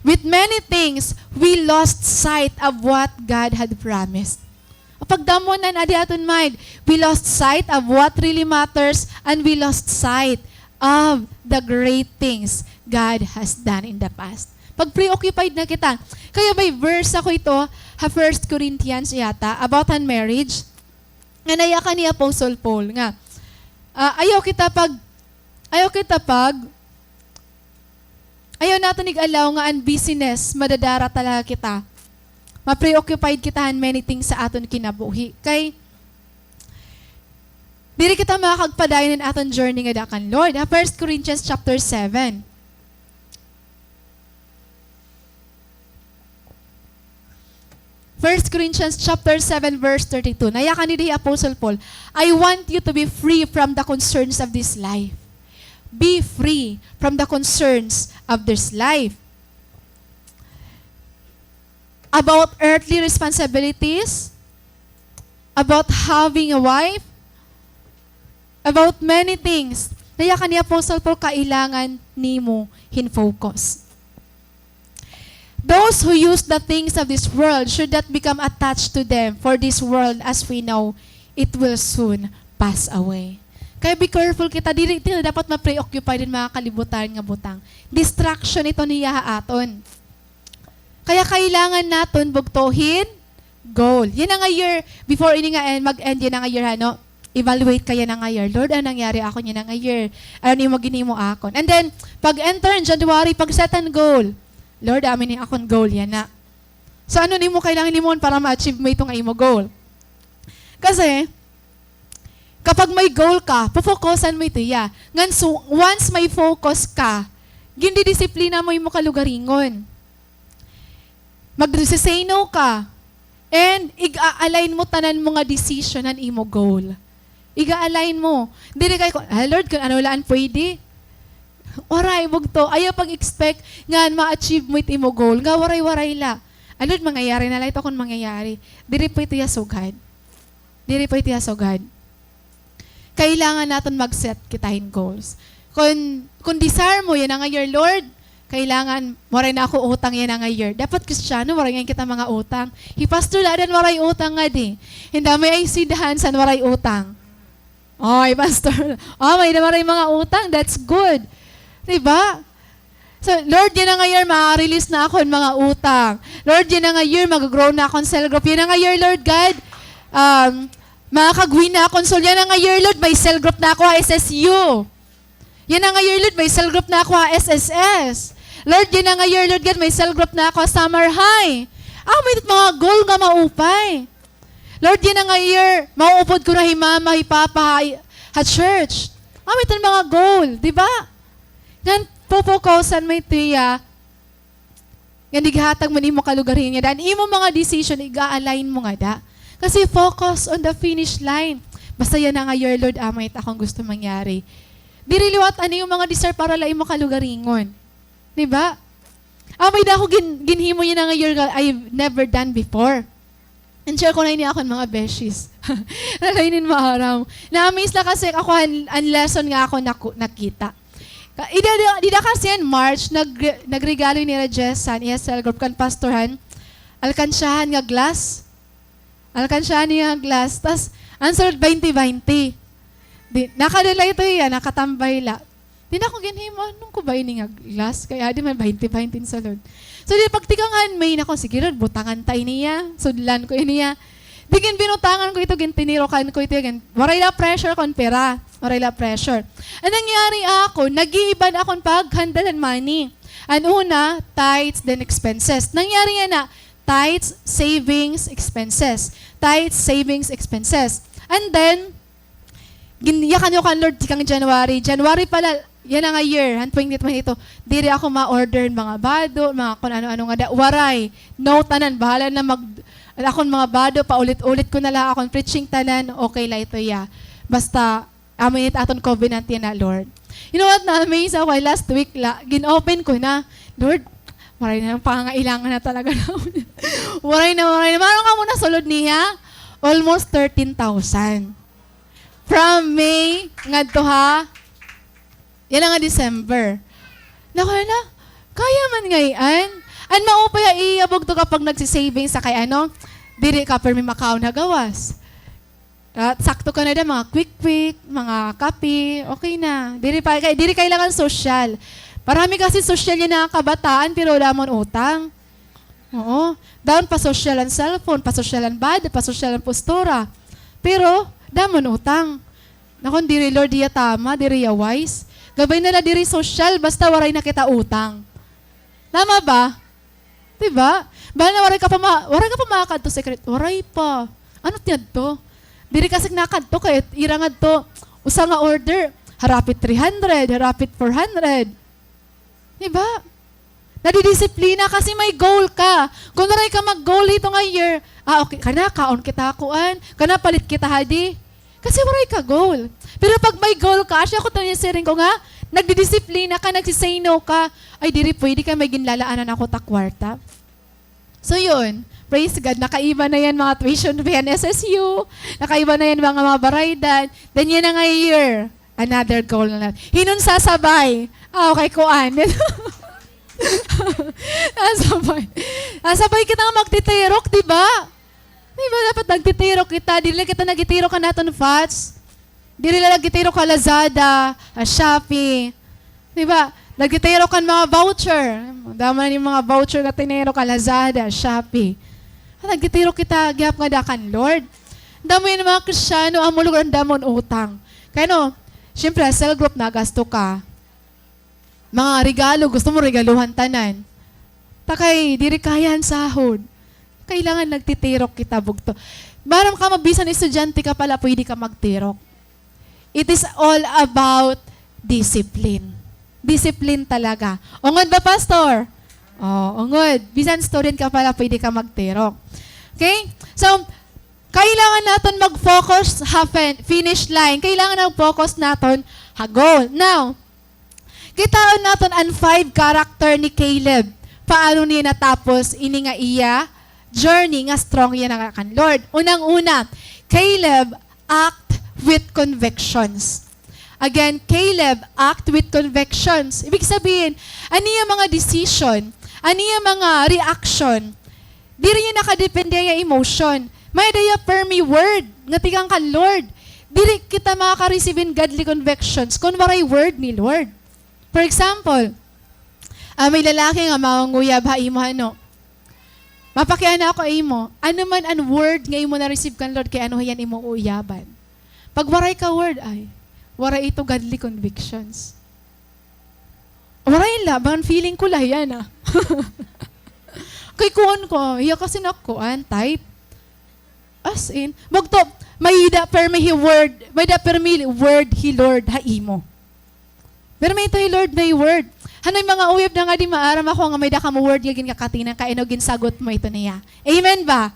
with many things, we lost sight of what God had promised. Pagdamo na adi aton mind, we lost sight of what really matters and we lost sight of the great things God has done in the past. Pag-preoccupied na kita. Kaya may verse ako ito, ha First Corinthians yata, about han marriage. Nga nayakan ni Apostle Paul nga, ah, ayaw kita pag, ayaw kita pag, ayaw naton ig-allow nga an busyness, madadara talaga kita. Ma-preoccupied kita han many things sa aton kinabuhi. Kay, diri kita makakagpadayon han aton journey ngada kan Lord. Ha First Corinthians chapter seven. First Corinthians chapter seven, verse thirty-two. Nayakan didi hi Apostle Paul, "I want you to be free from the concerns of this life." Be free from the concerns of this life. About earthly responsibilities, about having a wife, about many things. Nayakan ni Apostle Paul, kailangan nimo hin focus. Those who use the things of this world should not become attached to them, for this world, as we know, it will soon pass away. Kaya be careful kita, diri kita dapat ma-preoccupied hin mga kalibutan nga butang. Distraction ito niya ha aton. Kaya kailangan naton bugto hin goal. Yana nga year, before ini nga end, mag-end yana nga year, ano, evaluate ka yana nga year. Lord, ano nangyari akon yana nga year? Ano an imo ginhimo akon? And then, pag-enter hin January, pag-set an goal. Lord, amo ini akon goal yana. So, ano an imo kailangan himuon para ma-achieve mo ito nga imo goal? Kasi, kapag may goal ka, fo-focusan mo ito iya. Ngan so, once may focus ka, gindidisiplina mo imo kalugaringon. Magse-say no ka. And ig-a-align mo tanan mo nga decision han imo goal. Ig-a-align mo. Diri kay, "Ah, Lord, kun ano la an pwede." Waray, bugto. Ayaw pag-expect nga ma-achieve mo it imo goal. Nga waray-waray la. "Ah, Lord, mangyayari na la ito kun mangyayari." Diri po ito iya sugad. Diri po ito iya sugad. Kailangan naton mag-set kita hin goals. Kun, kun desire mo yana nga year, "Lord, kailangan waray na ako utang yana nga year." Dapat Kristiyano, waray ngay-an kita mga utang. Hi Pastor la dida an waray utang ngadi. Hin damo may-ada sidnganan san waray utang. Oy, Pastor. Oh, may-ada waray mga utang. That's good. Di ba? So, Lord, yana nga year, ma-release na akon mga utang. Lord, yana nga year, mag-grow na akon cell group. Yana nga year, Lord God, um, makakag-win na akon soul. Yana nga year, Lord, may cell group na ako ha S S U. Yana nga year, Lord, may cell group na ako ha S S S. Lord, yana nga year, Lord God, may cell group na ako ha Summer High. Amo it mga goal nga maupay. Lord, yana nga year, mauupod ko na hi mama, hi papa, ha, ha church. Amo iton mga goal, di ba? Ngan fo-focusan mo ito iya. Ngan ighatag mo an imo kalugaringon ngada. An imo mga decision, iga-align mo ngada. Kasi focus on the finish line. Basta yana nga year, Lord, amo it akon gusto mangyari. Diri liwat an imo mga desire para la imo kalugaringon. Di ba? Amay dako gin-, ginhimo yana nga year nga I've never done before. And share ko na ini akon mga beshies. Nalay nin maaram. Na-amaze la kasi ako an, an lesson nga ako naku-, nakita. Ka-, ida, ida, dida kasi an March, nagre-, nagregalo nira Jess han iya cell group kan pastor han alkansyahan nga glass. Alkansyahan niya nga glass. Tas, an sulod, baynte baynte. Di, nakadala ito iya, nakatambay la. Di na ko ginhimo, ano ko ba ini nga glass? Kay adi may baynte baynte an sulod. So, di pagtikang han May, nako, sige Lord, butangan ta ini iya. Sudlan ko ini iya. Di ginbinutangan ko ito, gintinirokan ko ito, gin-, waray la pressure kon pira. Waray la pressure. An nangyari ako, nag-iiba an akon paghandle han money. An una, tithes, then expenses. Nangyari yana, tithes, savings, expenses. Tithes, savings, expenses. And then, gin-, yakan ko kan Lord tikang January. January pa la, yana nga year, han twenty twenty-two, diri ako ma-order mga bado, mga kon ano-ano ngada, waray. No, tanan, bahala na mag-, akon mga bado, paulit-ulit ko na la akon preaching, tanan, okay la ito iya. Basta, amo ini it aton covenant yana, Lord. You know what, na-amaze ako, last week la, gin-open ko na. Lord, waray na an pangangailangan na talaga namon. Waray na, waray na. Maaram kamo, nasulod niya, almost thirteen thousand. From May ngadto ha, yana nga December. Nako na, kaya man ngay-an. An maupay ha iya bugto kapag nagsi-savings ka kay ano, diri ka pirmi makaon ha gawas. Ah, sakto ka na da, mga quick-quick, mga kape, okay na. Diri pa, kay, diri kailangan sosyal. Parami kasi sosyal yana nga kabataan, pero damo an utang. Oo. Damo pasosyal an cellphone, pasosyal an bado, pasosyal an postura. Pero, damo an utang. Nako, diri, Lord, hiya tama, diri hiya wise. Gabay na la diri sosyal, basta waray na kita utang. Tama ba? Di ba? Bahala na, waray ka pa ma-, waray ka pa makakadto sa secret. Waray pa. Ano it yadto? Diri ka sik nakadto kay ira ngadto, usa nga order, harapit three hundred, harapit four hundred. Di ba? Nadidisiplina kasi may goal ka. Kon waray ka mag-goal hito nga year, ah, okay, kana, kaon kita kuan, kana, palit kita hadi. Kasi waray ka goal. Pero pag may goal ka, asya ko, tani, siring ko nga, nagdidisiplina ka, nagsi-say no ka, ay, diri pwede kay may ginlalaanan ako ta kwarta. So, yun. Praise God. Nakaiba na yan mga tuition fee han S S U. Nakaiba na yan mga, mga baraydan. Then, yana nga year, another goal na. Hin-o an sasabay? Ah, okay, kuan. Sasabay. Sasabay kita nga magtitirok, di ba? Di ba dapat nagtitirok kita? Diri la kita nagtitirok han aton fats. Diri la nagtitirok ha Lazada, ha Shopee. Di ba? Nagtitirok kan mga voucher. Damo na nin mga voucher nga tinirok ha Lazada, Shopee. Ah, nagtitirok kita gihap ngada kan Lord. Damo yana mga Kristiyano, amo lugod an damo an utang. Kay ano, siyempre, ha cell group nagasto ka. Mga regalo, gusto mo regaluhan tanan. Ta kay diri kaya an sahod. Kailangan nagtitirok kita bugto. Maaram ka, mabisan estudyante ka pa la, pwede ka magtirok. It is all about discipline. Discipline talaga. Ungod ba, Pastor? Oh, ungod. Bisan student ka pa la, pwede ka magtirok. Okay? So, kailangan naton mag-focus ha fin-, finish line. Kailangan mag-focus naton ha goal. Now, kitaon naton an five character ni Caleb. Paano niya natapos ini nga iya journey nga strong yana kan Lord? Unang-una, Caleb act with convictions. Again, Caleb act with convictions. Ibig sabihin, an iya mga decision, an iya mga reaction, diri iya nakadepende ha iya emotion. May-ada iya pirmi word nga tikang kan Lord. Diri kita makaka-receive hin godly convictions kon waray word ni Lord. For example, ah, may lalaki nga mangunguyab ha imo, ano? Mapakiana ako ha imo. Ano man an word nga imo na-receive kan Lord, kay ano hiya an imo uuyaban. Pag waray ka word, ay, waray ito godly convictions. Waray la, bangin feeling ko la hiya na. Kay kuan ko, hiya kasi na kuan, type. As in, bugto, may-ada pirmi hi word, may-ada pirmi word hi Lord ha imo. Pirmi ito hi Lord, may word. Hanoy mga uyab na nga di maaram ako nga may-ada kamo word nga ginkakatinan kay ano ginsagot mo ito niya. Amen ba?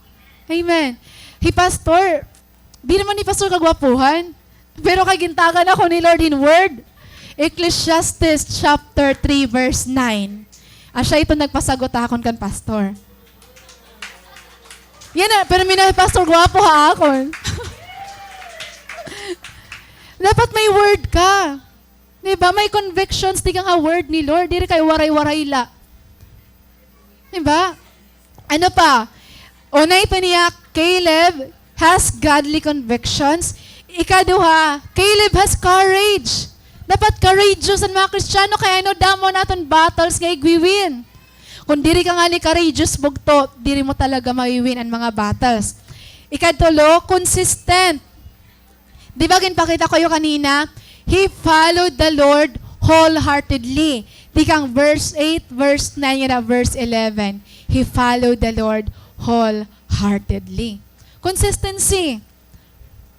Amen. Hi Pastor, di naman ni Pastor kagwapuhan. Pero kay gintagan ako ni Lord hin word. Ecclesiastes chapter three verse nine. Asya ito nagpasagot ha akon kan pastor. Yana, pero may na pastor gwapo ha akon. Dapat may word ka. Di ba? May convictions tikang ha word ni Lord. Diri kay waray-waray la. Di ba? Ano pa? Una ito niya, Caleb has godly convictions. Ikaduha, Caleb has courage. Dapat courageous an mga Kristiyano kay ano, damo an aton battles nga igwi-win. Kon diri ka ngani courageous, bugto, diri mo talaga mawi-win an mga battles. Ikatulo, consistent. Di ba ginpakita ko iyo kanina? He followed the Lord wholeheartedly. Tikang verse eight, verse nine, yana verse eleven. He followed the Lord wholeheartedly. Consistency.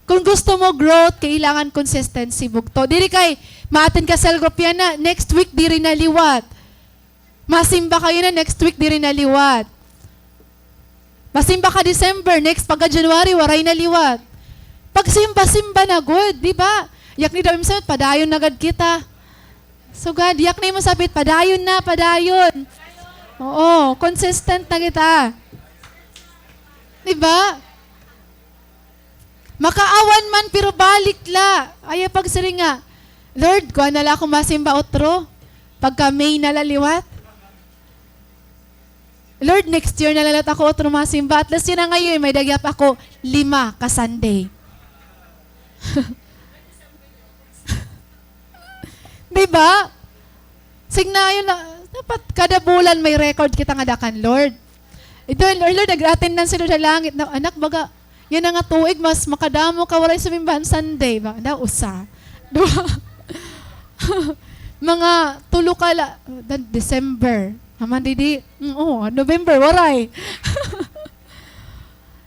Kon gusto mo growth, kailangan consistency, bugto. Diri kay ma-attend ka cell group yana, next week diri na liwat. Masimba ka yana, next week diri na liwat. Masimba ka December, next pagka January, waray na liwat. Pagsimba-simba na gud, di ba? Yakni daw im sapit, padayon na gad kita. Sugad, yakni mo sapit, padayon na, padayon. Oo, consistent na kita. Di ba? Makaawan man, pero balik la. Ayaw pagsiring nga, "Lord, kuan na la ako masimba utro. Pagka May na la liwat. Lord, next year na la liwat ako utro masimba. At least yana ngayon, may-ada gihap ako lima ka Sunday." Di ba? Signayon na, dapat kada bulan may record kita ngada kan Lord. Ito, Lord, Lord, nag-attend na sila sa langit. Na, anak, baga, yana nga tuig, mas makadamo ka waray sumimba han Sunday ba? Na, usa. Duha. Mga tulo ka la, dan-, December. Haman didi, mm, oo, November, waray.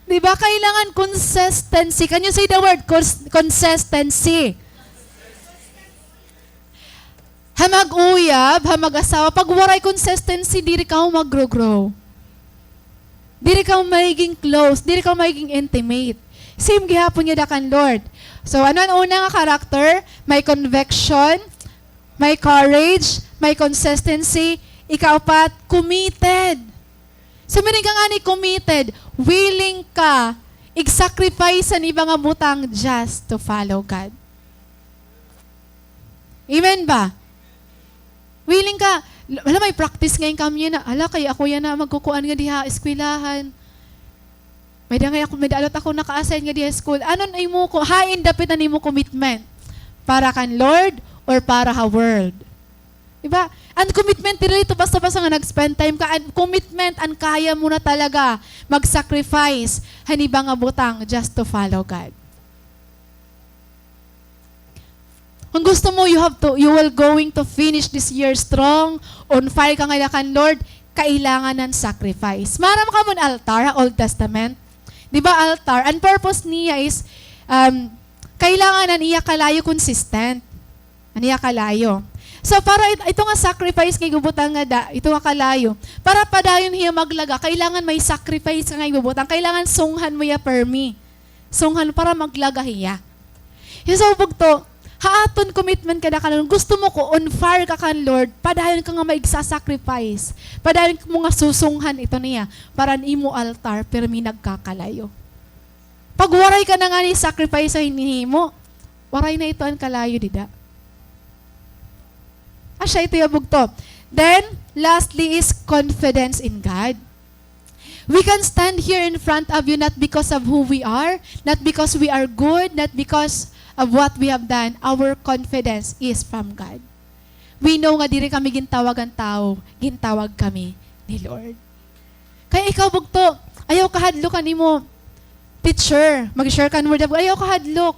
Di ba? Kailangan consistency. Can you say the word cons-, consistency? Ha mag-uyab, ha mag-asawa, pag waray consistency, diri kamo magro-grow. Diri kamo magiging close, diri kamo magiging intimate. Same gihapon ngada kan Lord. So, ano an una nga character? May conviction, may courage, may consistency. Ikaupat, committed. So, meaning ka ngani committed, willing ka ig-sacrifice an iba nga butang just to follow God. Amen ba? Willing ka, hala, may practice ngay-an kami yana. Hala, kay ako yana magkukuan ngadi ha eskwelahan. May-ada ngay-an ako, may-ada la ako naka-assign ngadi ha school. Ano an imo ko, hain dapit an imo commitment? Para kan Lord or para ha world? Di ba? An commitment diri la ito basta-basta nga nag-spend time ka. An commitment, an kaya mo na talaga mag-sacrifice han iba nga butang just to follow God. Kon gusto mo, you have to, you will going to finish this year strong, on fire ka ngada kan Lord, kailangan han sacrifice. Maaram kamo an altar, ha Old Testament? Di ba altar, an purpose niya is, um, kailangan an iya kalayo consistent. An iya kalayo. So, para it-, ito nga sacrifice nga ibubutang ngada, ito nga kalayo, para padayon hiya maglaga, kailangan may sacrifice nga ibubutang, kailangan sunghan mo hiya permi. Sunghan para maglaga hiya. Hiya sa bugto, ha aton commitment kada kan Lord, gusto mo ko on fire ka kan Lord, padayon ka nga maigsa-sacrifice. Padayon mo nga susunghan ito niya, para an imo altar, pirmi nagkakalayo. Pag waray ka na ngani sacrifice sa hinihimo, waray na ito an kalayo dida. Asya ito ya bugto. Then, lastly is confidence in God. We can stand here in front of you not because of who we are, not because we are good, not because of what we have done. Our confidence is from God. We know nga diri kami gintawag han tawo, gintawag kami ni Lord. Kay ikaw bugto, ayaw ka hadlok han imo teacher. Mag-share ka han word of God, ayaw ka hadlok.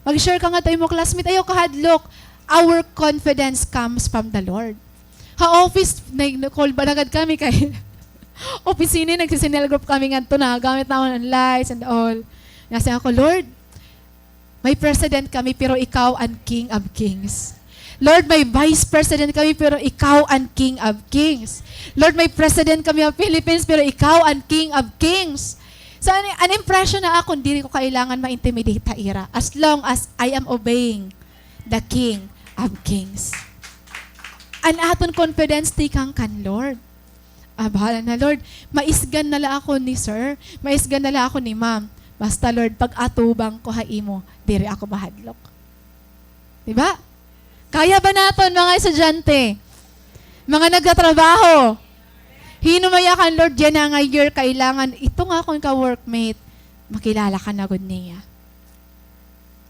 Mag-share ka ngadto ha imo classmate, ayaw ka hadlok. Our confidence comes from the Lord. Ha office, na-call ba na gad kami kay opisina, nagsi-cell group kami ngadto, nagamit namon an lights and all. Nasiring ako, "Lord, may president kami, pero ikaw an King of Kings. Lord, may vice president kami, pero ikaw an King of Kings. Lord, may president kami of Philippines, pero ikaw an King of Kings." So, an, an impression na akon, diri ko kailangan ma-intimidate ha ira as long as I am obeying the King of Kings. an aton confidence tikang kan Lord. Ah, bahala na, Lord. Maisgan na la ako ni sir. Maisgan na la ako ni ma'am. Basta, Lord, pag-atubang ko ha imo, diri ako mahadlok. Di ba? Kaya ba naton, mga estudyante? Mga nagtatrabaho? Hinumaya kan Lord yana nga year, kailangan ito nga akon ka-workmate, makilala ka na gud niya.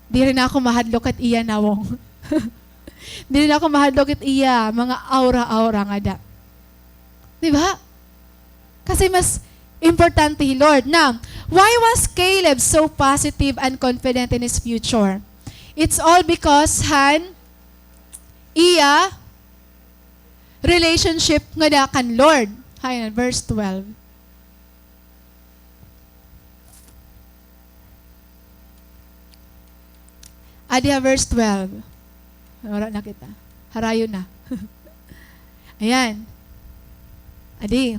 Diri na ako mahadlok it iya nawong. Diri na ako mahadlok it iya mga aura-aura ngada. Di ba? Kasi mas importante hi Lord. Now, why was Caleb so positive and confident in his future? It's all because han iya relationship ngada kan Lord. Hain, verse twelve. Adi ha verse twelve. Wara na kita. Harayo na. Ayan. Adi.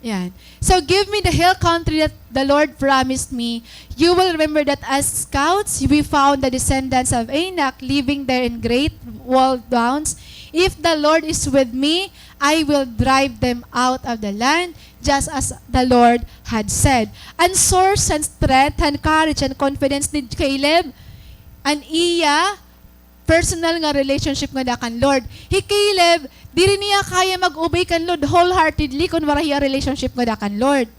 Ayan. "So give me the hill country that the Lord promised me. You will remember that as scouts, we found the descendants of Anak living there in great walled towns. If the Lord is with me, I will drive them out of the land, just as the Lord had said." An source han strength, han courage, han confidence ni Caleb, an iya personal nga relationship ngada kan Lord. Hi Caleb, diri niya kaya mag-obey kan Lord wholeheartedly kon wara hiya relationship ngada kan Lord.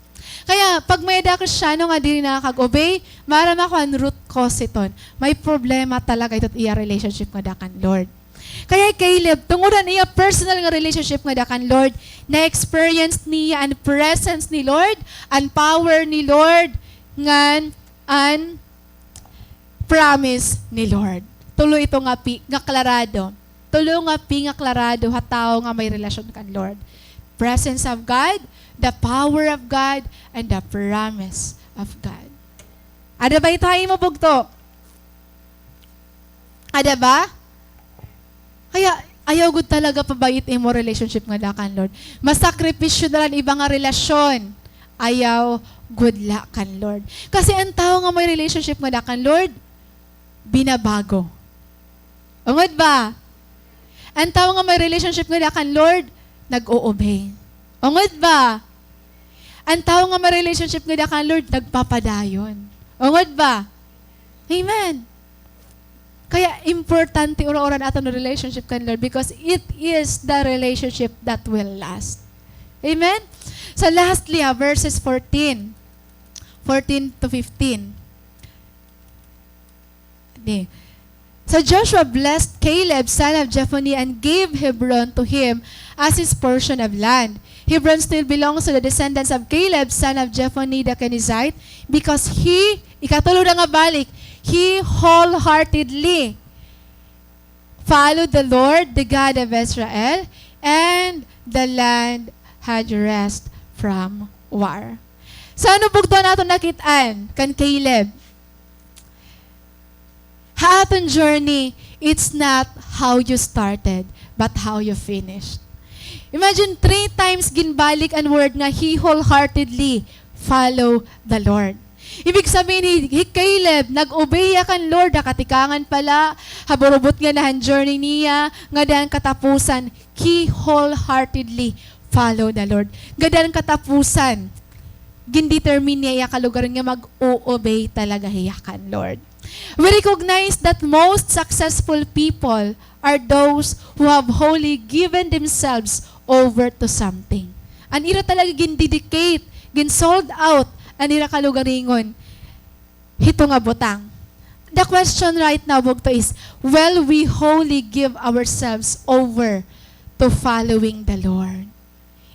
Kaya, pag may-ada Kristiyano nga diri nakakag-obey, maaram ako an root cause hiton. May problema talaga ito it iya relationship ngada kan Lord. Kaya hi Caleb, tungod han iya personal nga relationship ngada kan Lord, na-experience niya an presence ni Lord, an power ni Lord, ngan an promise ni Lord. Tulo ito nga P nga klarado. Tulo nga P nga klarado ha tawo nga may relasyon kan Lord. Presence of God, the power of God, and the promise of God. Ada ba ito ha imo, bugto? Ada ba? Kaya, ayaw gud talaga pabay-i it imo relationship ngada kan Lord. Masakripisyo na la an iba nga relasyon. Ayaw gud la kan Lord. Kasi an tawo nga may relationship ngada kan Lord, binabago. Ungod ba? An tawo nga may relationship ngada kan Lord, nag-oobey. Ungod ba? An tawo nga may relationship ngada kan Lord, nagpapadayon. Ungod ba? Amen. Kaya importante ura-ura an aton relationship kan Lord because it is the relationship that will last. Amen? So lastly, ah, verses fourteen. Fourteen to fifteen. Di. So Joshua blessed Caleb, son of Jephunneh, and gave Hebron to him as his portion of land. Hebron still belongs to the descendants of Caleb, son of Jephunneh the Kenizzite, because he, ikatulo na nga balik, he wholeheartedly followed the Lord, the God of Israel, and the land had rest from war. So ano bugto an aton nakit-an kan Caleb? Ha aton journey, it's not how you started, but how you finished. Imagine, three times ginbalik an word nga he wholeheartedly follow the Lord. Ibig sabihin, hi, hi Caleb, nag-obey hiya kan Lord, ha katikangan pa la, ha burubot ngada han journey niya, ngada han katapusan, he wholeheartedly follow the Lord. Ngada han katapusan, gindetermine niya iya kalugaringon nga mag-oobey talaga hiya kan Lord. We recognize that most successful people are those who have wholly given themselves over to something. An ira talaga gindedicate, gin-sold out an ira kalugaringon hito nga butang. The question right now, bugto, is, will we wholly give ourselves over to following the Lord?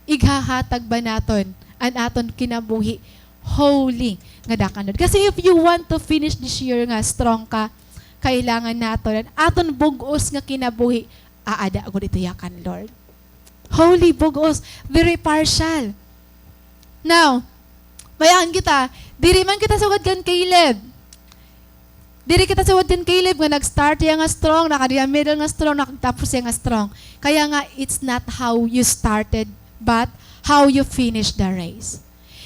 Ighahatag ba naton an aton kinabuhi wholly ngada kan Lord? Kasi if you want to finish this year nga strong ka, kailangan naton an aton bug-os nga kinabuhi aada gud ito hiya kan Lord. Wholly, bug-os, very partial. Now, mayan kita, diri man kita sugad kan Caleb. Diri kita sugad kan Caleb nga nag-start hiya nga strong, nakadi ha middle nga strong, nakagtapos hiya nga strong. Kaya nga, it's not how you started, but how you finish the race.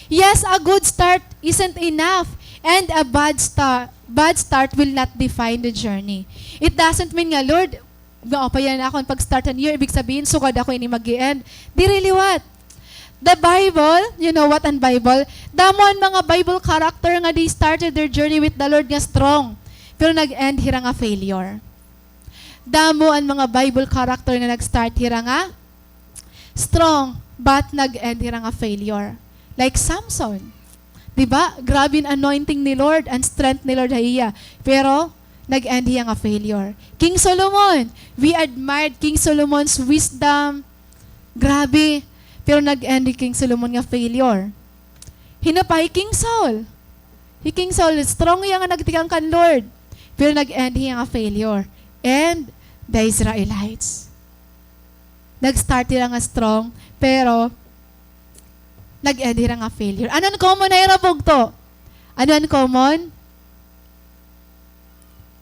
Yes, a good start isn't enough, and a bad star-, bad start will not define the journey. It doesn't mean nga, "Lord, Maupay an akon pag-start han year, ibig sabihin, sugad ako ini mag-e-end. Diri liwat. The Bible, you know what an Bible? Damo an mga Bible character nga they started their journey with the Lord nga strong, pero nag-end hira nga failure. Damo an mga Bible character nga nag-start hira nga strong, but nag-end hira nga failure. Like Samson. Di ba? Grabe an anointing ni Lord, an strength ni Lord ha iya. Pero, nag-end hiya nga failure. King Solomon, we admired King Solomon's wisdom. Grabe. Pero nag-end hi King Solomon nga failure. Hin-o pa? Hi King Saul. Hi King Saul, strong hiya nga nagtikang kan Lord. Pero nag-end hiya nga failure. And the Israelites. Nag-start hira nga strong, pero nag-end hira nga failure. Ano an common ha ira, bugto? Ano an common?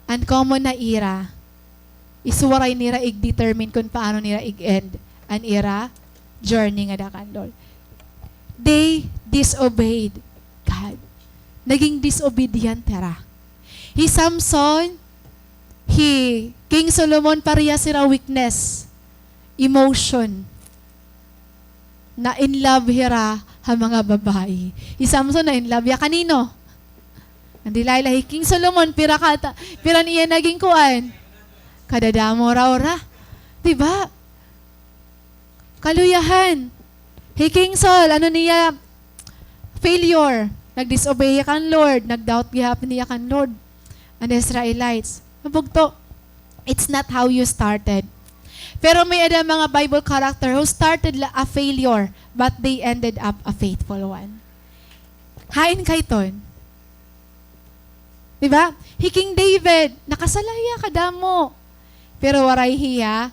An common ha ira is waray nira ig-determine kon paano nira ig-end an ira journey ngada kan Lord. They disobeyed God. Naging disobedient hira. Hi Samson, hi King Solomon, parehas hira weakness, emotion. Na-in love hira ha mga babayi. Hi Samson na-in love hiya kanino? Kan Delilah. Hi King Solomon, pira ka ta-, pira an iya naging kuan? Kadadamo raw ra. Di ba? Kaluyahan. Hi King Saul, ano niya? Failure. Nag-disobey hiya kan Lord, nag-doubt gihapon hiya kan Lord. An Israelites. Bugto, it's not how you started. Pero may-ada mga Bible character who started la-, a failure, but they ended up a faithful one. Hain kay ton? Di ba? Hi King David, nakasala hiya kadamo. Pero waray hiya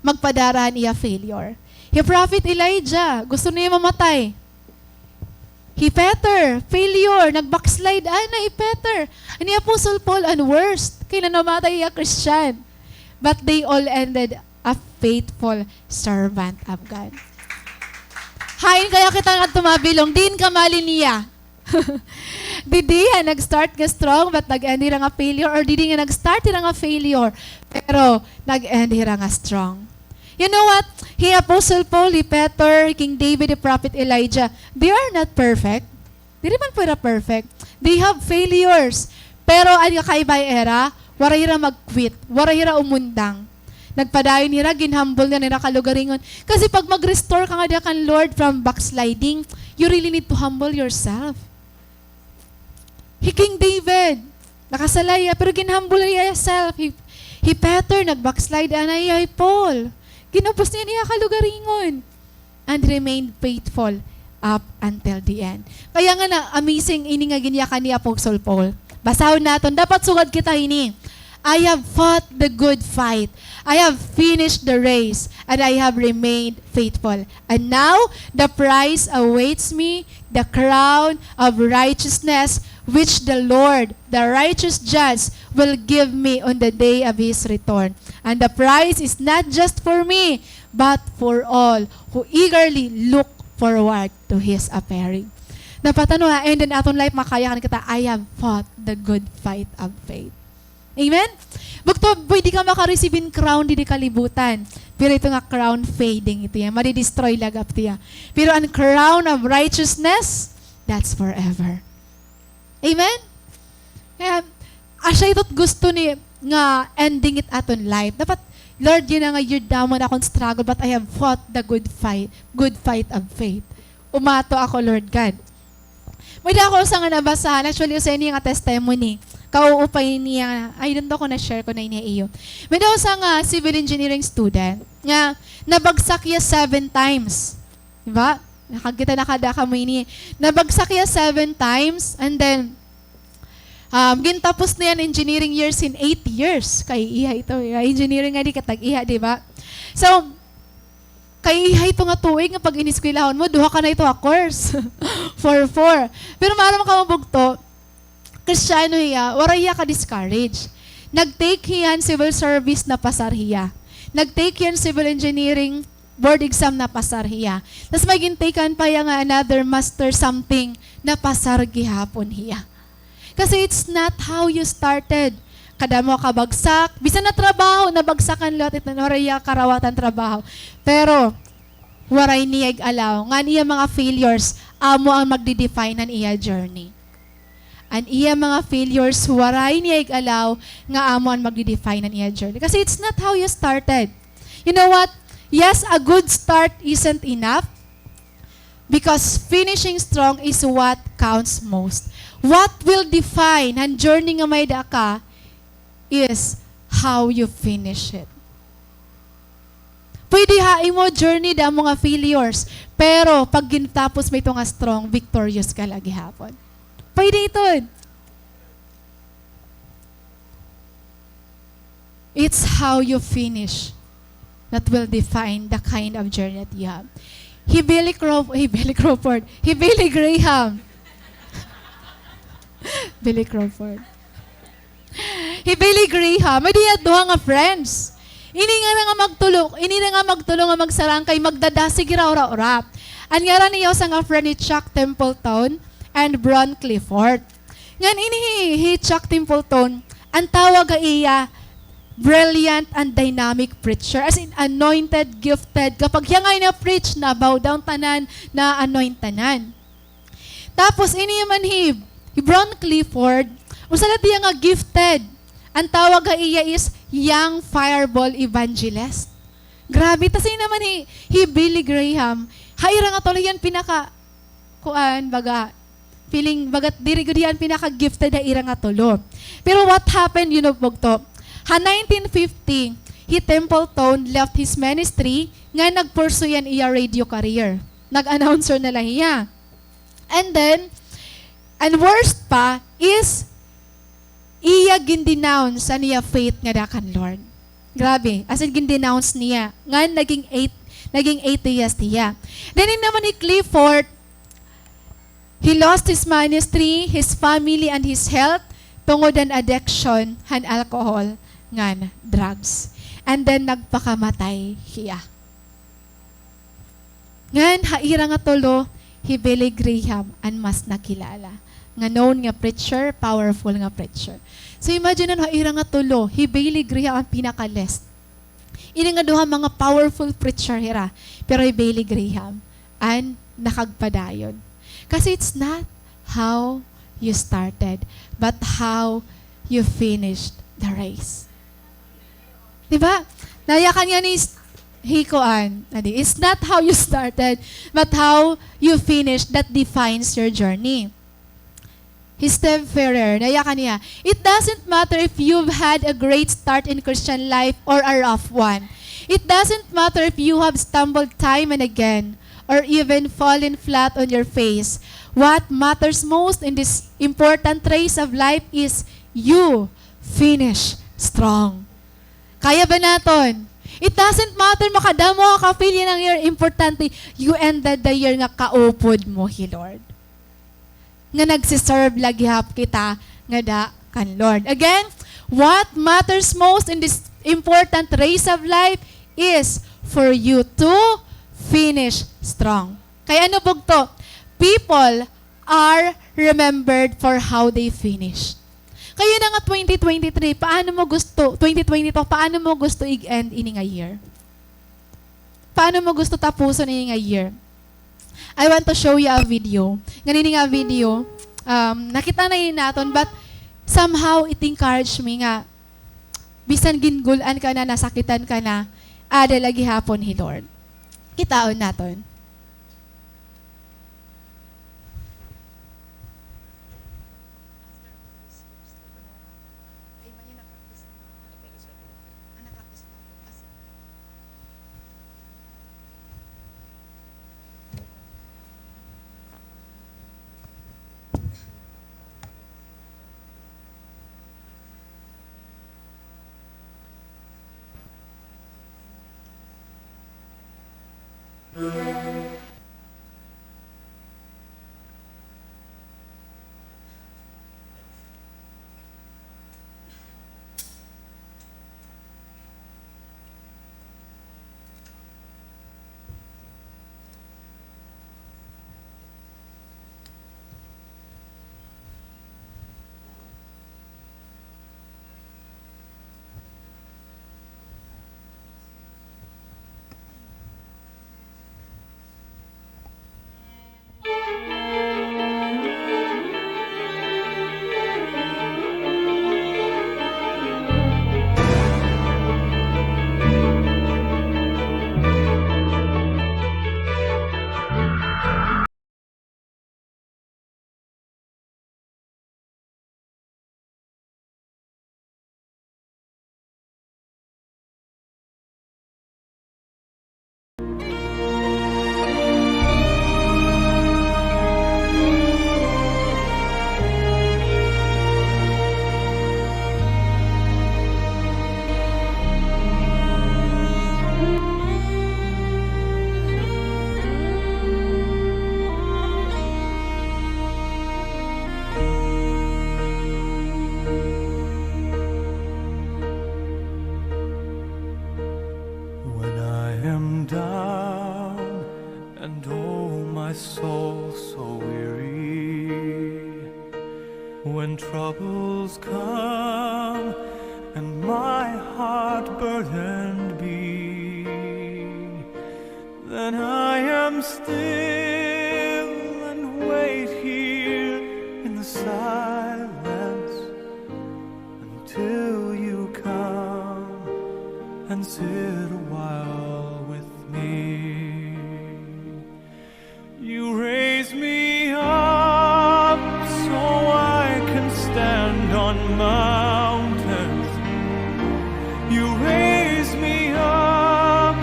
magpadara han iya failure. Hi Prophet Elijah, gusto niya mamatay. Hi Peter, failure, nag-backslide. Ana hi Peter. An hi Apostle Paul, an worst. Kay namamatay hiya Christian. But they all ended a faithful servant of God. Hain kaya kita nga tumabilong, diin ka mali niya? Didi ha nag-start nga strong, but nag-end hira nga failure, or didi nga nag-start hira nga failure, pero nag-end hira nga strong. You know what? Hi Apostle Paul, hi Peter, hi King David, hi Prophet Elijah, they are not perfect. Diri man pud hira perfect. They have failures. Pero an kakaiba ha ira, waray hira mag-quit, waray hira umundang. Nagpadayon hira, ginhumble nira an ira kalugaringon. Kasi pag mag-restore ka ngada kan Lord from backsliding, you really need to humble yourself. Hi King David, nakasala hiya, pero ginhumble hiya himself. Hi, hi Peter, nag-backslide, ana hiya hi Paul. Gin-ubos niya an iya kalugaringon. And remained faithful up until the end. Kaya nga na-amazing ini nga ginyakan ni Apostle Paul. Basahon naton, dapat sugad kita hini. "I have fought the good fight. I have finished the race, and I have remained faithful. And now the prize awaits me, the crown of righteousness, which the Lord, the righteous judge, will give me on the day of his return. And the prize is not just for me, but for all who eagerly look forward to his appearing." Napatano ha, and then aton life, makayakan kita, "I have fought the good fight of faith." Amen? Bugto, pwede ka maka-receive hin crown didi kalibutan. Pero ito nga crown fading ito hiya. Madi-destroy la gihap ito hiya. Pero an crown of righteousness, that's forever. Amen? Kaya, asya ito it gusto ni nga ending it aton life. Dapat, "Lord, yana nga year damo an akon struggle, but I have fought the good fight, good fight of faith." Umato ako, Lord God. May-ada ako usa nga nabasahan. Actually, usa ini nga testimony. Kauupay niya. I don't know kung na-share ko na ini ha iyo. May-ada usa nga civil engineering student nga nabagsak hiya seven times. Di ba? Nakakita na kada kamo ini. Nabagsak hiya seven times, and then, um, gintapos niya an engineering years in eight years. Kaiiha ito, engineering nga di katag-iha, di ba? So, kaiiha ito nga tuig nga pag-ineskwelahon mo, duha ka na ito nga course. Four, four. Pero maaram kamo, bugto, Kristiyano hiya, waray hiya ka-discourage. Nag-take hiya hin civil service, napasar hiya. Nag-take hiya hin civil engineering board exam, napasar hiya. Tas may gin-take-an pa hiya nga another master something, napasar gihapon hiya. Kasi it's not how you started. kadamo kabagsak, bisan na trabaho, nabagsakan liwat iton, waray hiya karawatan trabaho. Pero, waray niya ig-allow nga an iya mga failures, amo an magde-define han iya journey. An iya mga failures, waray niya ig-allow nga amo an magde-define han iya journey. Kasi it's not how you started. You know what? Yes, a good start isn't enough. Because finishing strong is what counts most. What will define an journey nga may-ada ka is how you finish it. Pwede ha imo journey damo nga failures, pero pag gintapos mo ito nga strong, victorious ka la gihapon. Pwede iton. It's how you finish that will define the kind of journey that you have. Hi Billy Crawford, hi Billy Crawford, hi Billy Graham. Billy Crawford. Hi Billy Graham, may-ada hiya duha nga friends. Ini nga nga magtulo, ini na nga magtulo nga magsarangkay, magdadasig hira ura-ura. An ngaran niya usa nga friend hi Chuck Templeton and Bron Clifford. Ngan ini hi, hi Chuck Templeton, an tawag ha iya, brilliant and dynamic preacher. As in, anointed, gifted. Kapag hiya nga na-preach, na-bow down tanan, na-anoint tanan. Tapos, ini man hi, hi Bron Clifford, usa la hiya nga gifted. An tawag ha iya is young fireball evangelist. Grabe, tas ini naman hi, hi Billy Graham, ha ira nga tulo hiya an pinaka, kuan, baga, feeling, baga, diri gud hiya an pinaka-gifted ha ira nga tulo. Pero what happened, you know, bugto? Ha nineteen fifty, hi Templeton left his ministry, nga nag-pursue an iya radio career. Nag-announcer na la hiya. And then, an worst pa is, iya gin-denounce an iya faith ngada kan Lord. Grabe, as in gin-denounce niya. Ngan naging athe-, naging atheist hiya. Then, ini naman hi Clifford, he lost his ministry, his family, and his health tungod an addiction han alcohol ngan drugs. And then, nagpakamatay hiya. Ngan ha ira nga tulo, hi Billy Graham an mas nakilala nga known nga preacher, powerful nga preacher. So imagine ha ira nga tulo, hi Billy Graham an pinaka-least. Ini nga duha mga powerful preacher hira, pero hi Billy Graham an nakagpadayon. Kasi it's not how you started, but how you finished the race. Di ba? Nayakan nga ni s-, hi kuan, adi, it's not how you started, but how you finish that defines your journey. Hi Steve Ferrer, nayakan niya, "It doesn't matter if you've had a great start in Christian life or a rough one. It doesn't matter if you have stumbled time and again, or even fallen flat on your face. What matters most in this important race of life is you finish strong." Kaya ba naton? It doesn't matter, makadamo ka ka-fail yana nga year, importante, you ended the year nga kaupod mo hi Lord. Nga nagsiserve la gihap kita ngada kan Lord. Again, what matters most in this important race of life is for you to finish strong. Kay ano, bugto? People are remembered for how they finish. Kay yana nga twenty twenty-three, paano mo gusto, twenty twenty-two, paano mo gusto i-end ini nga year? Paano mo gusto tapuson ini nga year? I want to show you a video. Ngan ini nga video, um, nakita na ini naton, but somehow it encouraged me nga bisan gingul-an ka na, nasakitan ka na, aada la gihapon hi Lord. Kitaon naton. When troubles come and my heart burdened be, then I am still and wait here in the silence until you come and sit a while with me. You raise me up so I can stand on mountains. You raise me up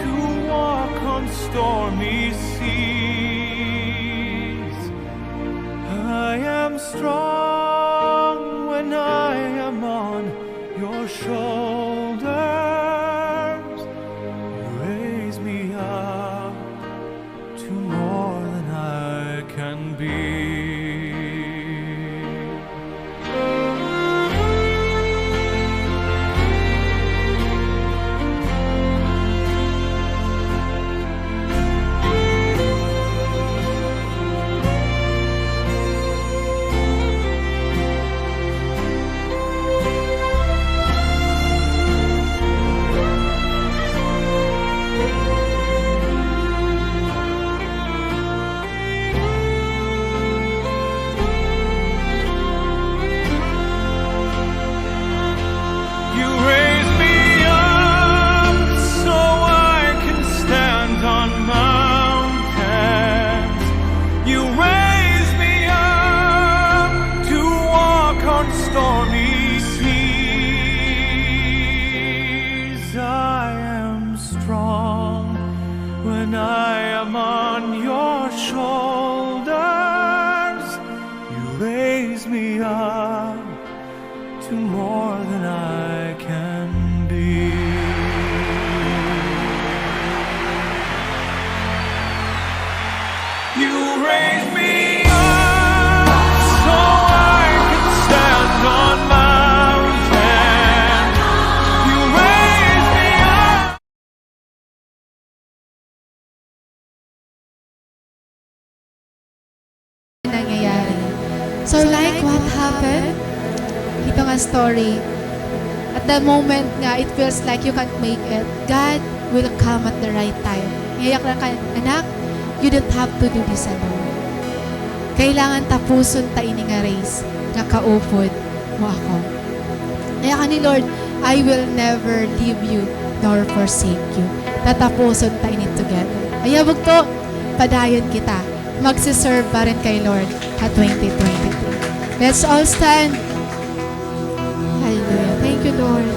to walk on stormy seas. I am strong when I am on your shoulders. You raise me up to more than I can be. You raise me up so I can stand on mountains. You raise me up to walk on stormy seas. I am strong when I am on your shoulders. You raise me up to more than I can be. You raise me up so I can stand on mountains. You raise me up. Nangyayari. So, like what happened? Ito nga story. At the moment nga it feels like you can't make it, God will come at the right time. Ngayak lang ka, anak, you don't have to do this alone. Kailangan tapuson ta ini nga race nga kaupod mo ako. Kaya ka ni Lord, "I will never leave you nor forsake you." Tatapuson ta ini together. Ayaw bugto, padayon kita. Magsiserve pa rin kay Lord ha twenty twenty-two. Let's all stand. Hallelujah. Thank you, Lord.